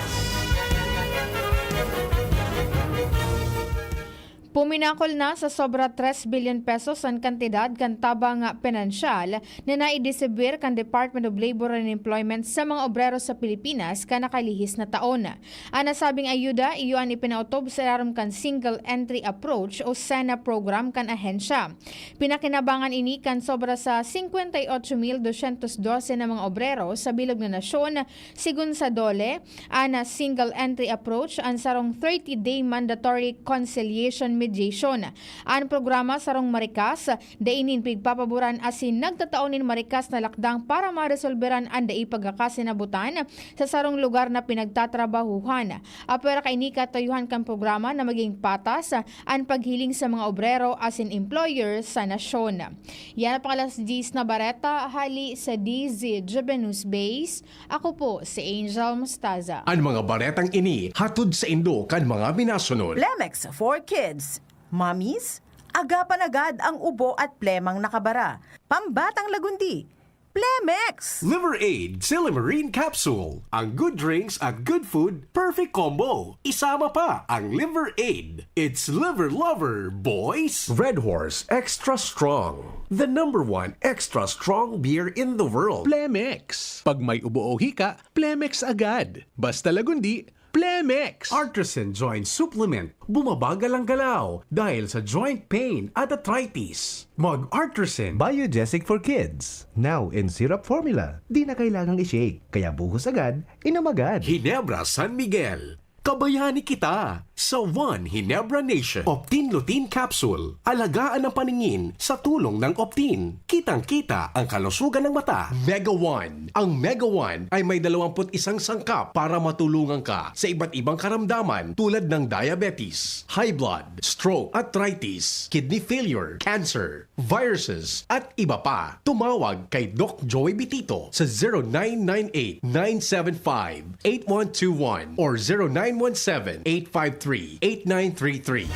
Puminakol na sa sobra tres bilyon pesos an kantidad kan tabang pinansyal na naidisibwir kan Department of Labor and Employment sa mga obrero sa Pilipinas kan nakalihis na taon. An nasabing ayuda iyo an ipinautob sa ilarom kan Single Entry Approach o SENA program kan ahensya. Pinakinabangan ini kan sobra sa singkwenta y ocho mil dosyentos dose na mga obrero sa bilog na nasyon, sigon sa DOLE. An Single Entry Approach, an sarong thirty-day mandatory conciliation mediation. An programa sarong marikas, dai nin pigpapaboran asin nagtatao nin marikas na lakdang para maresolberan an dai pagkakasinabutan sa sarong lugar na pinagtatrabahuhan. Apwera kaini, katuyuhan kan programa na maging patas an paghiling sa mga obrero asin employer sa nasyon. Yan ang pang-alas diyes na bareta hali sa D Z G B News Base. Ako po si Angel Mostaza. An mga baretang ini hatod saindo kan mga minasunod. Plemex for Kids. Mommies, agapan agad ang ubo at plemang nakabara. Pambatang lagundi, Plemex! Liver Aid Silymarin Capsule. Ang good drinks at good food, perfect combo. Isama pa ang Liver Aid. It's Liver Lover, boys! Red Horse Extra Strong. The number one extra strong beer in the world. Plemex. Pag may ubo o hika, Plemex agad. Basta lagundi, Plemex. Artisan Joint Supplement. Bumabagal ang galaw dahil sa joint pain at arthritis. Mag Artisan. Biogesic for Kids. Now in syrup formula. Di na kailangang i-shake. Kaya buhos agad, inom agad. Ginebra San Miguel. Kabayani kita sa One Ginebra Nation. Optin Lutein Capsule. Alagaan ang paningin sa tulong ng Optin. Kitang-kita ang kalusugan ng mata. Mega One. Ang Mega One ay may dalawampu't isang sangkap para matulungan ka sa iba't ibang karamdaman tulad ng diabetes, high blood, stroke, arthritis, kidney failure, cancer, viruses, at iba pa. Tumawag kay Doc Joey Bitito sa zero nine nine eight, nine seven five, eight one two one or zero nine one seven, eight five three, eight nine three three.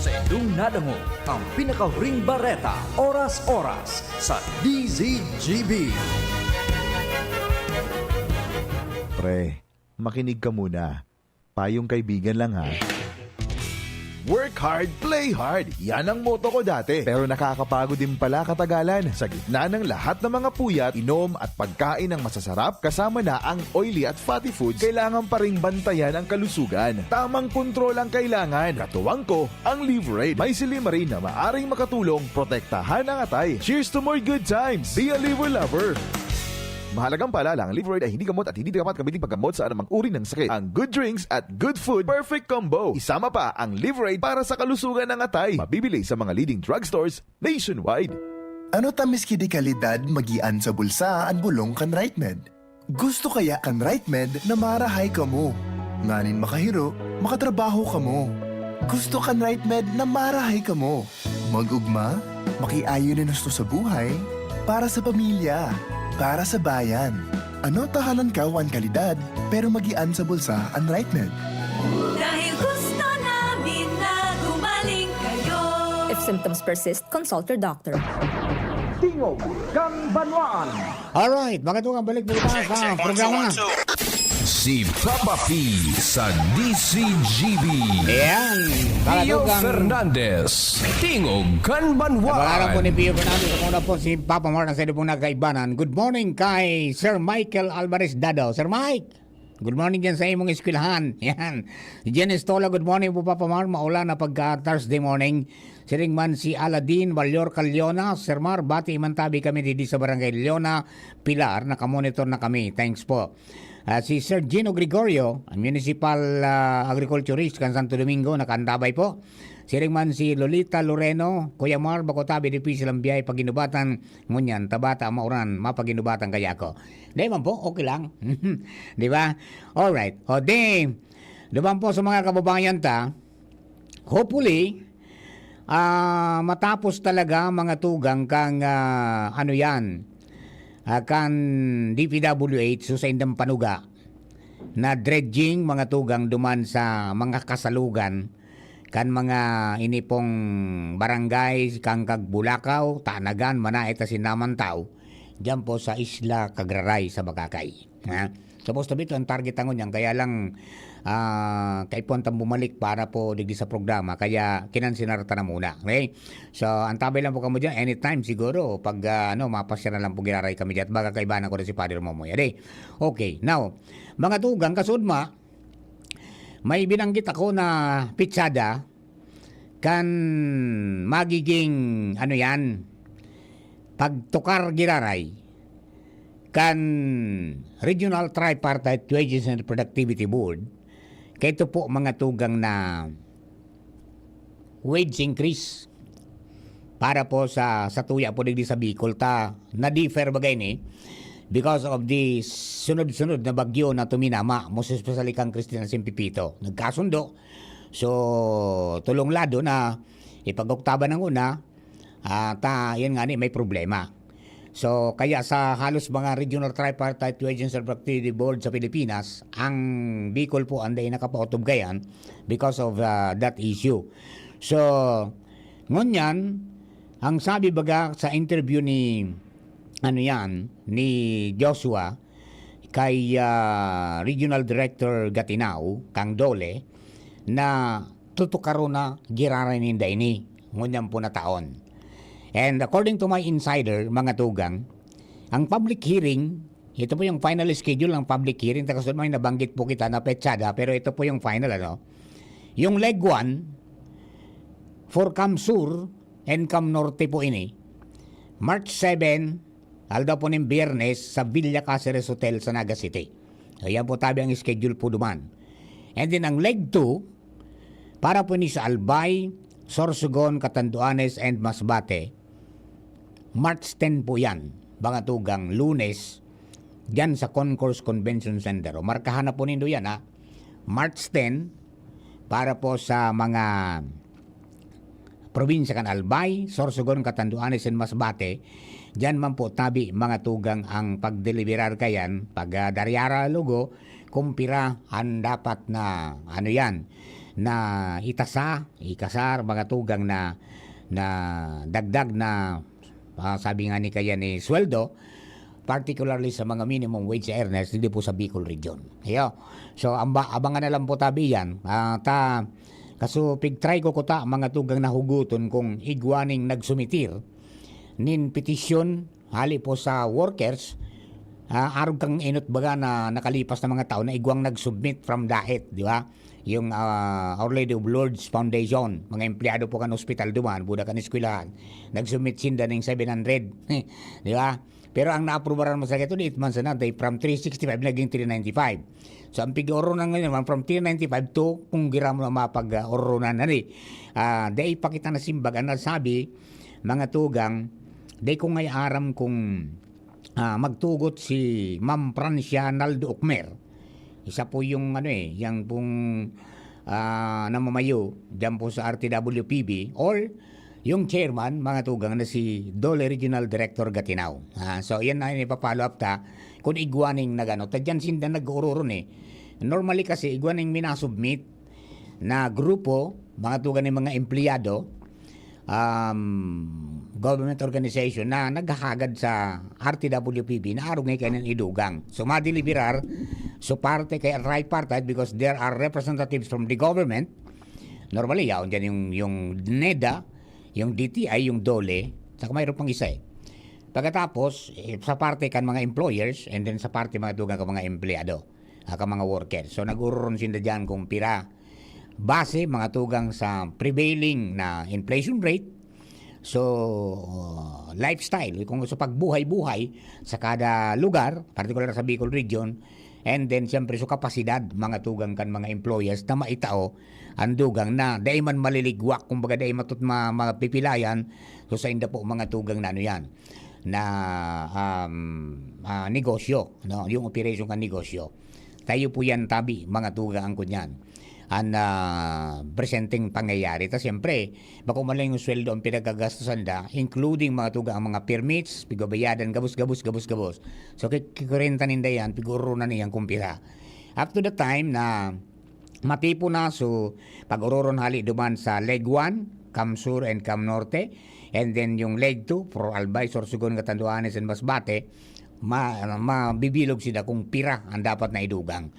Sa indong nadangog ang pinakahuring bareta, oras-oras, sa D Z G B. Pre, makinig ka muna. Payong kaibigan lang, ha. Work hard, play hard. Yan ang motto ko dati. Pero nakakapagod din pala katagalan. Sa gitna ng lahat ng mga puyat, inom at pagkain ng masasarap, kasama na ang oily at fatty foods, kailangan pa ring bantayan ang kalusugan. Tamang kontrol ang kailangan. Katuwang ko, ang Liverade. May silymarin na maaring makatulong protektahan ang atay. Cheers to more good times! Be a Liver Lover! Mahalagang paalala, ang Liverade ay hindi gamot at hindi dapat gamitin paggamot sa anumang uri ng sakit. Ang good drinks at good food, perfect combo. Isama pa ang Liverade para sa kalusugan ng atay. Mabibili sa mga leading drugstores nationwide. Ano ta miski di kalidad magian sa bulsa an bolong kan RightMed? Gusto kaya kan RightMed na marahay kamo? Nganing makahiro, makatrabaho kamo. Gusto kan RightMed na marahay kamo. Mag-ugma, makiayon nin husto sa buhay, para sa pamilya, para sa bayan. Ano ta halangkaw an kalidad, pero magian sa bulsa an RightMed? Dahil gusto namin na gumaling kayo. If symptoms persist, consult your doctor. Tingog kan Banwaan. Alright, mga tugang, balik po tayo sa programa. Si Papa P sa D C G B. Ayan, mga Pio tugang. Fernandez, Tingog kan Banwaan. Nabangaran po ni Pio Fernandez, ako na po si Papa Mark, ang sa pong nagkaibanan. Good morning kay Sir Michael Alvarez Dado. Sir Mike, good morning dyan sa imong eskwelahan. Yan. Si Jen Estola, good morning po, Papa Mark. Maulan na pagka Thursday morning. Siring man si Aladin Valior Caliona, Sir Mar, bati man tabi kami didi sa Barangay Leona, Pilar, nakamonitor na kami. Thanks po. Ah, si Sir Gino Gregorio, ang municipal, ah, agriculturist kan Santo Domingo, nakaantabay po. Siring man si Lolita Loreno, Kuya Mar, bako tabi difícil ang biyahe pag-inubatan, ngunyan, tabata, mauran, mapag-inubatan kaya ako. Di man po, okay lang. Di ba? Alright. O di, duman po sa mga kababayan ta, hopefully, ah, matapos talaga mga tugang kang, ah, ano yan, ah, kan D P W H, so sa indang panuga, na dredging mga tugang duman sa mga kasalugan kan mga ini pong barangay, kan Kagbulakaw, Tanagan, Manae, ta Sinamantaw, diyan po sa Isla Cagraray sa Boracay. Ha? Supposed to be ito ang target tangon niyan, kaya lang, ah, kaipuhan tang bumalik para po digdi sa programa, kaya kinansinar ta na muna, okay? So, antabay lang po kamo diyan, anytime siguro, pag, ah, ano, mapasyal na lang po giraray kami diyan, at baka kaibahan ko na si Father Momoy, ade. Okay, now, mga tugang, kasudma, may binanggit ako na pitsada, kan magiging, ano yan, pagtukar giraray kan Regional Tripartite Wages and Productivity Board, kaya ito po mga tugang na wage increase para po sa, sa tuya po digdi sa Bicol ta na-defer bagay ni because of the sunod-sunod na bagyo na tuminama, most especially kang Christine at Simpipito. Nagkasundo. So, tulong lado na ipag-oktaban ng una, ah, ta, yan nga ni, may problema. So, kaya sa halos mga regional tripartite wages and productivity board sa Pilipinas, ang Bicol po ang dai nakapaotob kayan because of, ah, that issue. So, ngunyan, ang sabi baga sa interview ni, ano yan, ni Joshua kay, ah, Regional Director Gatinao, kang Dole, na tutukaron na giraray ninda ini ngunyan po na taon. And according to my insider, mga tugang, ang public hearing, ito po yung final schedule ng public hearing, takasod may nabanggit po kita na petsada, pero ito po yung final, ano? Yung leg one, for CamSur and CamNorte po ini, March seven, aldaw po nin Biyernes, sa Villa Caceres Hotel sa Naga City. So, yan po tabi ang schedule po duman. And then, ang leg two, para po ni sa Albay, Sorsogon, Catanduanes, and Masbate, March ten po yan, mga tugang, Lunes, dyan sa Concourse Convention Center. O, markahan na po nindo yan, ha? March ten, para po sa mga probinsya kan Albay, Sorsogon, Catanduanes, and Masbate. Diyan man po tabi, mga tugang, ang pagdeliberar kayan, pag, ah, daryara lugo, kung pira ang dapat na, ano yan, na itasa, ikasar, mga tugang na, na dagdag na, ah, sabi nga ni kaya ni sweldo, particularly sa mga minimum wage earners, hindi po sa Bicol Region. Ayo. So, amba-, abangan na lang po tabi yan. Ah, ta, kaso pigtry ko kuta, mga tugang na huguton kung igwaning nagsumitir nin petisyon hali po sa workers, ah, arog kang inot baga na nakalipas na mga taon na igwang nag-submit from DAET, di ba? Yung, ah, Our Lady of Lourdes Foundation, mga empleyado po kan ospital duman, buda kan eskwelahan, nag-submit sinda ning seven hundred, di ba? Pero ang naaprubaran mo sa gato, eight months na, they from three sixty-five naging three ninety-five. So, ang pig-oronan ngayon naman, from three ninety-five to, kung gira mo na mapag-oronan na ni. Ah, dai pa kita nasimbag, ang nasabi, mga tugang, dai ko ngay aram kung, ah, magtugot si Ma'am Francia Naldo Ocmer. Isa po yung, ano eh, yang pong, ah, namamayo dyan po sa R T W P B or yung chairman, mga tugang, na si Dole Regional Director Gatinao. Ah, so, yan na yung ipa-follow up ta kung igwaning nagano. Ta dyan sinda nag-ururon eh. Normally kasi, igwaning minasubmit na grupo, mga tugang ng mga empleyado, um, government organization na naghahagad sa R T W P B na arog nga kainan idugang. So, madeliberar, so parte kay tripartite because there are representatives from the government. Normally, yaon dyan yung, yung NEDA, yung D T I, yung DOLE, saka mayroon pang isa eh. Pagkatapos, eh, sa parte kan mga employers, and then sa parte mga tugang kan mga empleyado, ah, kan mga worker. So, nag-ururon sinda dyan kung pira. Base, mga tugang sa prevailing na inflation rate, so, uh, lifestyle, kung sa pagbuhay-buhay sa kada lugar, partikular sa Bicol Region, and then, siyempre, sa kapasidad, mga tugang kan mga employers na maitao ang dugang na dai man maliligwak, kumbaga, dai matut-, ma-, mapipilayan, so, sa inda po, mga tugang na ano yan, na, um, ah, negosyo, no? Yung operation kan negosyo. Tayo po yan, tabi, mga tugang ko niyan. Ang, ah, presenteng pangyayari. Ta siyempre, bako man lang yung sweldo ang pinagagastusan da, including mga tugang, ang mga permits, pigabayadan, gabos, gabos, gabos, gabos. So, ki-, kikurenta ninda yan, pigururo na niyan kung pira. Up to the time na matipon na, so, pag-ururon hali duman sa Leg one, CamSur and CamNorte, and then yung Leg two, for Albay, Sorsogon, Catanduanes, and Masbate, ma-, mabibilog sinda kung pira ang dapat na idugang.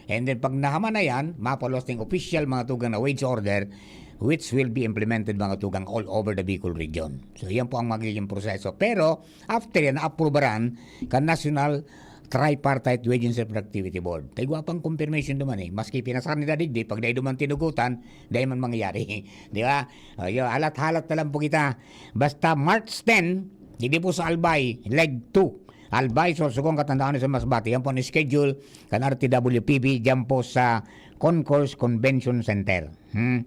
And then, pag nahaman na yan, mapaluwas ning official, mga tugang, na wage order, which will be implemented, mga tugang, all over the Bicol region. So, yan po ang magiging proseso. Pero, after yan, naaprubaran kan National Tripartite Wage and Productivity Board. Tayo pang confirmation naman eh. Maski pinasar nila digdi, pag dahil duman tinugutan, dahil man mangyayari. Di ba? O, yun, halat-halat na lang po kita. Basta March ten, digdi po sa Albay, leg two. Albay, Sorsogon, Catanduanes, Masbate. Yan po ang schedule kan R T W P B, dyan po sa Concourse Convention Center. Hmm.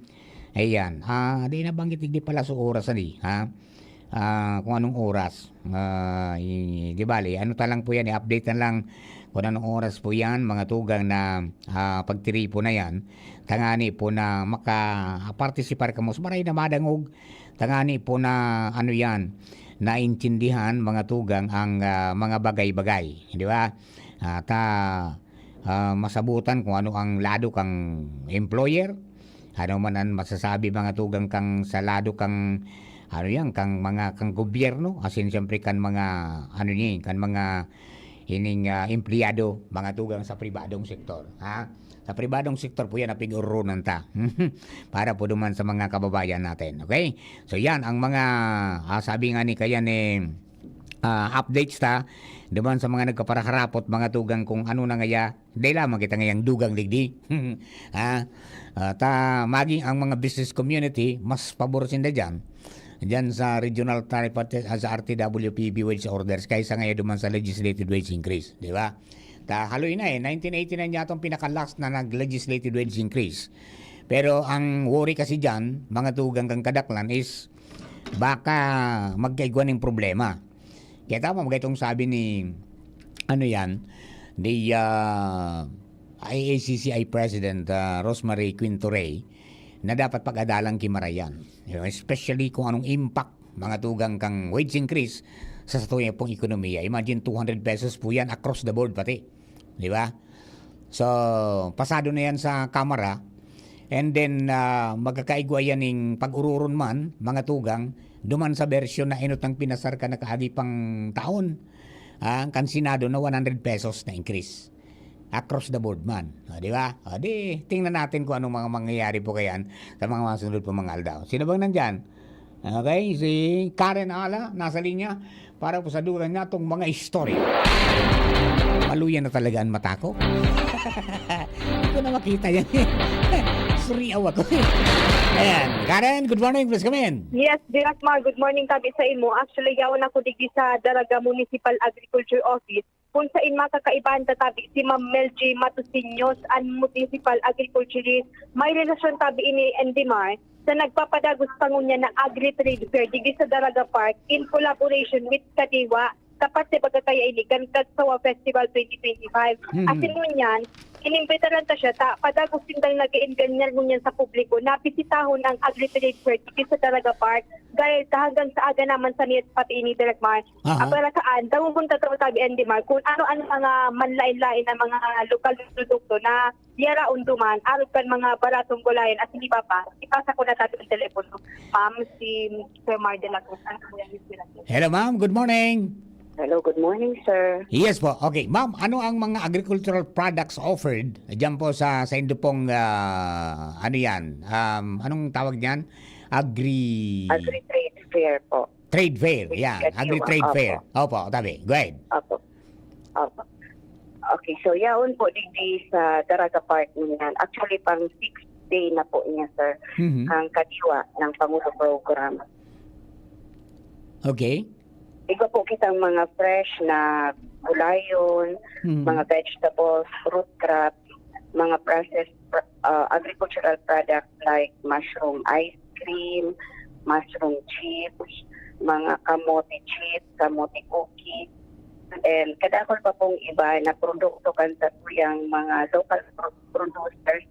Ayan. Ah, di nabanggit, di pala sa oras, ani, ha? Ah, kung anong oras. Ah, i-, di bale, ano ta lang po yan, i-update na lang kung anong oras po yan, mga tugang na, ah, pagtiripo na yan. Tangani po na maka-participar kamo. Maray na madangog. Tangani po na, ano yan, naintindihan, mga tugang, ang, ah, mga bagay-bagay. Di ba? Ah, ta, ah, masabutan kung ano ang lado kang employer, ano man ang masasabi, mga tugang, kang sa lado kang, ano yan, kang mga, kang gobyerno, as in, siyempre, kan mga, ano ni, kan mga ining, ah, empleyado, mga tugang, sa pribadong sektor, ha? Sa pribadong sektor po yan, napig-urunan ta. Para po duman sa mga kababayan natin, okay? So, yan ang mga, ah, sabi nga ni kaya ni, ah, updates ta, duman sa mga nagkaparaharapot, mga tugang, kung ano na ngaya, dai lamang kita ngayang dugang digdi. Ha? Ah, ta, maging ang mga business community, mas pabor sinda dyan. Dyan sa regional tripartite, ah, sa R T W P B wage orders, kaysa ngayon duman sa legislated wage increase, di ba? Ta, haloy na eh, nineteen eighty-nine yata ang pinaka-last na nag-legislated wage increase. Pero ang worry kasi dyan, mga tugang, kang kadaklan is baka magkaigwa ning problema. Kaya tama, magay itong sabi ni, ano yan, ni, ah, I A C C I President, ah, Rosemary Quinto Rey, na dapat pag-adalan ki Marayan. You know, especially kung anong impact, mga tugang, kang wage increase sa satuya pong ekonomiya. Imagine, two hundred pesos po yan across the board pati. Di ba? So, pasado na yan sa Kamara. And then, ah, magkakaigwa yan ning pag-ururon man, mga tugang, duman sa bersyon na inot ang pinasar ka nakaagi pang taon. Ah, kan Senado na one hundred pesos na increase. Across the board man. O, di ba? O, di, tingnan natin kung anong mga mangyayari po kayan sa mga masunod po mga aldaw. Sino bang nandyan? Okay, si Karen Ala, nasa linya para po sa duran niya itong mga istorya. Maluya na talaga ang mata ko. Hindi ko na makita yan. Suriaw ako. Ayan. Karen, good morning. Please come in. Yes, Direk Mar, good morning tabi sa imo. Actually, yaon ako digdi sa Daraga Municipal Agriculture Office, kung sain makakaibahan ta tabi si Ma'am Mel G Matosinhos, an municipal agriculturist. May relasyon tabi ini, N D Mar, sa nagpapadagos pa ngunyan na Agri-Trade Fair digdi sa Daraga Park in collaboration with Kadiwa, tapat sa pagkakaya ini kan Kagsawa Festival twenty twenty-five. Mhm. Asin ngunyan, inimbitaran ta siya ta padagos sindang nag-iinganyan ngunyan sa publiko na bisitahon ang Agri-Trade Fair digdi sa Daraga Park, dahil ta hanggang sa aga naman sa miyas pati ini, Direk Mar. Aha. Apara saan, dangogon ta tao tabi, N D Mar, kung ano ang mga manlain-lain na mga lokal na produkto na yara unduman, arog kan mga baratong gulayan at iba pa. Ipasa ko na tabi ang telepono. Ma'am, si Sir Mar de la Cruz. Ano po yan? Hello, ma'am. Good morning. Hello, good morning, sir. Yes po. Okay, ma'am, ano ang mga agricultural products offered diyan po sa, sa indo pong, ah, ano yan? Um, anong tawag niyan? Agri- Agri-trade fair po. Trade fair, yan. Agri-trade fair. Opo, tabi. Go ahead. Opo. Opo. Okay, so yaon po digdi sa Daraga Park niyan. Actually, pang sixth day na po niya, sir, Mhm. ang Kadiwa ng Pangulo Program. Okay. Igwa po kitang mga fresh na gulayon, Mhm. mga vegetables, root crops, mga processed pr-, ah, agricultural products like mushroom ice cream, mushroom chips, mga kamote chips, kamote cookies. And kadakol pa pong iba na produkto kan satuyang mga local pro-, producers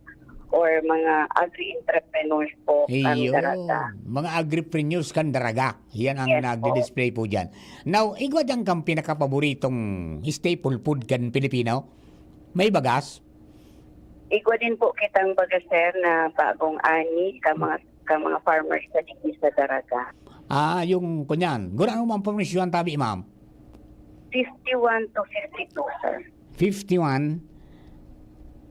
or mga agri-entrepreneurs po ang Iyo, darata. Mga agripreneurs kan Daraga. Yan ang Yes po. nagdi-display po dyan. Now, igwa dyan kang pinakapaboritong staple food kan Pilipino? May bagas? Igwa din po kitang baga, sir, na bagong ani ka mga, ka mga farmers sa digdi sa Daraga. Ah, yung kunyan. Gurano man pamanisyon tabi, ma'am? fifty-one to fifty-two, sir. Fifty-one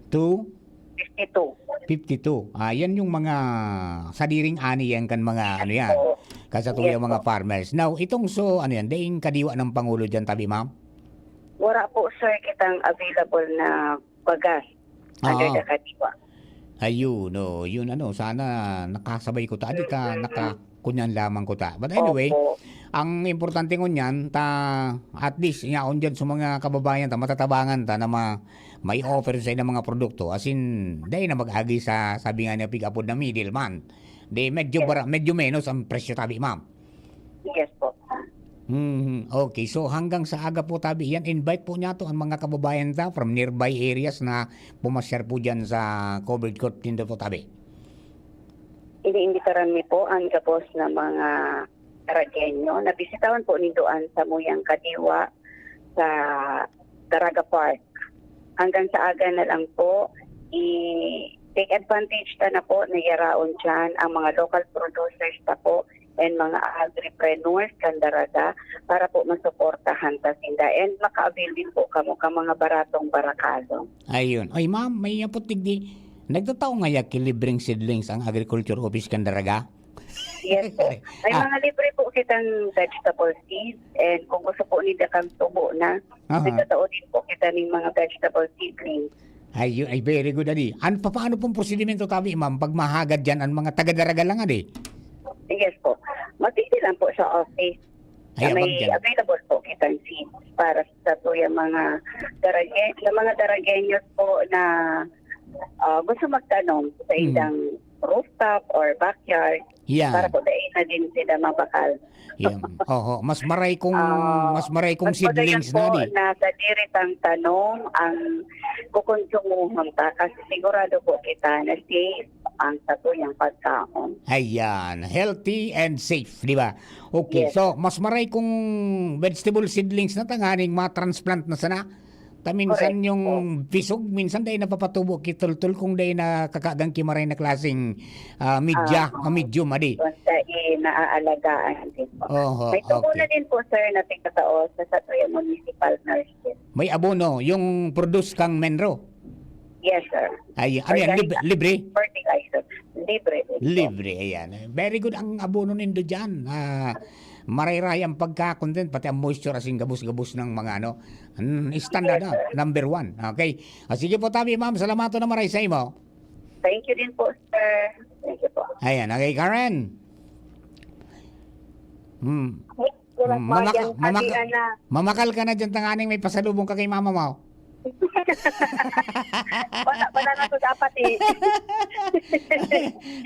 to fifty-two. Fifty-two. Ah, yan yung mga sadiring ani yan kan mga, ano yan, Oo. Kasatuyang Yes mga po. farmers. Now, itong so, ano yan, daing kadiwa ng Pangulo dyan, tabi, ma'am? Wala po, sir, kitang available na bagas under Oo. the kadiwa. Ayun, oo. Yun, ano, sana nakasabay ko ta. Di ka, Mm-mm. naka, kunyan lamang ko ta. But anyway, Opo. ang importante ngunyan, ta, at least, yaon dyan sa mga kababayan ta, matatabangan ta na ma-, may offer sa ilang mga produkto. As in, dahil na mag-agi sa, sabi nga niya, pig-apod na middleman. Di, medyo Yes. bara-, medyo menos ang presyo, tabi, ma'am. Yes po. Mhm. Okay. So, hanggang sa aga po, tabi, yan, invite po niya to ang mga kababayan ta from nearby areas na pumasyar po dyan sa covered court nindo po, tabi. Iniimbitaran mi po ang gabos na mga Caragueño na bisitahon po nindo ang samuyang kadiwa sa Daraga Park. Hanggang sa aga na lang po, i-take advantage ta na po na yaraon dyan ang mga local producers ta po and mga agripreneurs kan Daraga para po masuportahan ta sinda and maka-avail din po kamo ka mga baratong barakalo. Ayun. Ay, ma'am, may apot digdi. Nagtatao ngaya ki libreng seedlings ang Agriculture Office kan Daraga? Yes po. May Ah. mga libre po kitang vegetable seeds and kung gusto po nila kang tubo na, Aha. nagtatao din po kita ng mga vegetable seedlings. Ay, yun, ay, very good, adi. An-, papaano pong prosedimento, tabi, ma'am, pag mahagad dyan, ang mga taga-Daraga lang, adi? Yes po. Mag-visit lang po sa office. Ay, na may abang dyan. Available po kitang seeds para sa tuyang mga Darage-, sa mga Daragueños po na, ah, gusto magtanom sa Mm. ilang rooftop or backyard Yeah. para po dahil na din sila mabakal. Yan. Oho, mas maray kong, Ah, mas maray kong mas magayon seedlings po na, di? Na sa diritang tanom ang kukonsumohon ta kasi sigurado po kita na safe ang satuyang pagkaon. Ayan, healthy and safe, di ba? Okay, Yes. so mas maray kong vegetable seedlings na tanganing ma-transplant na sana. Ta minsan Correct yung po. pisog, minsan dahil napapatubo, kitultul kung dahil nakakagang kimaray na klaseng, ah, media, Ah, ah, medium, adi. Basta, eh, naaalagaan din po. Oho, May tubo okay. na din po, sir, na pinatao sa Satuya Municipal Nursery. May abono, yung produce kang Menro? Yes, sir. Ay, ano yan? Organic Lib-, libre? Fertilizer. Libre din po. Libre, ayan. Very good ang abono nindo dyan. Ah, maray-ray ang pagkakon din, pati ang moisture, as in, gabos-gabos ng mga ano. Mm, standard Yes, na, sir. number one. Okay. Ah, sige po, tabi, ma'am. Salamaton na maray sa imo. Thank you din po, sir. Thank you po. Ayan, okay, Karen. Hmm. Wala Hmm, pa mamaka-, yan, mamaka-, sabi, ana. Mamakal ka na dyan, tanganing may pasalubong ka kay mama mo. Wala, wala na to dapat eh.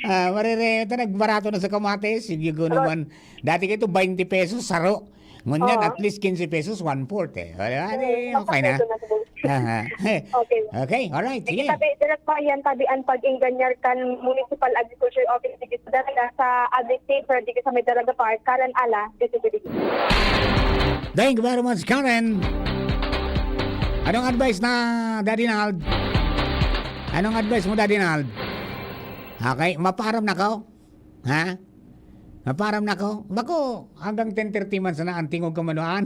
Ah, marire, ito, nagbarato na sa kamatis. Sige ko Pero naman. Dati kayo ito, twenty pesos, saro. Ngunyan, Oo. at least quince pesos, one-fourth eh. Wala, Hmm, di, okay na. makapeso na siguro. Aha. Okay. Okay, alright, Sige, sige. tabi, direct pa yan, tabi ang pag-inganyar kan Municipal Agriculture Office dito sa Daraga, sa Agri State, pero dito sa may Daraga Park, Karen Ala, dito, dito. Thank you very much, Karen. Anong advice na, Daddy Nald? Anong advice mo, Daddy Nald? Okay, mapaaram na ka? Ha? Mapaaram na ka? Bako, hanggang ten thirty man sana ang tingog kamanuan.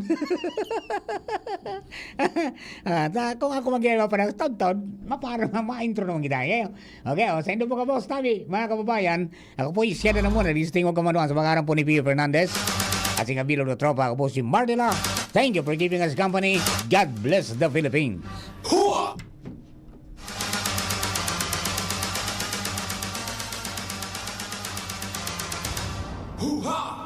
Ah, ta-, kung ako mag-iwan pa na, taon-taon, mapaaram na, ma-intro naman kita. Okay, okay, o, sa indo po ka, boss, tabi, mga kababayan, ako po, siya na naman, nagsitingog kamanuan sa pangaran po ni Pio Fernandez. At sa kabilog na tropa, ako po si Martela. Thank you for keeping us company. God bless the Philippines. Hua! Hoo-ha!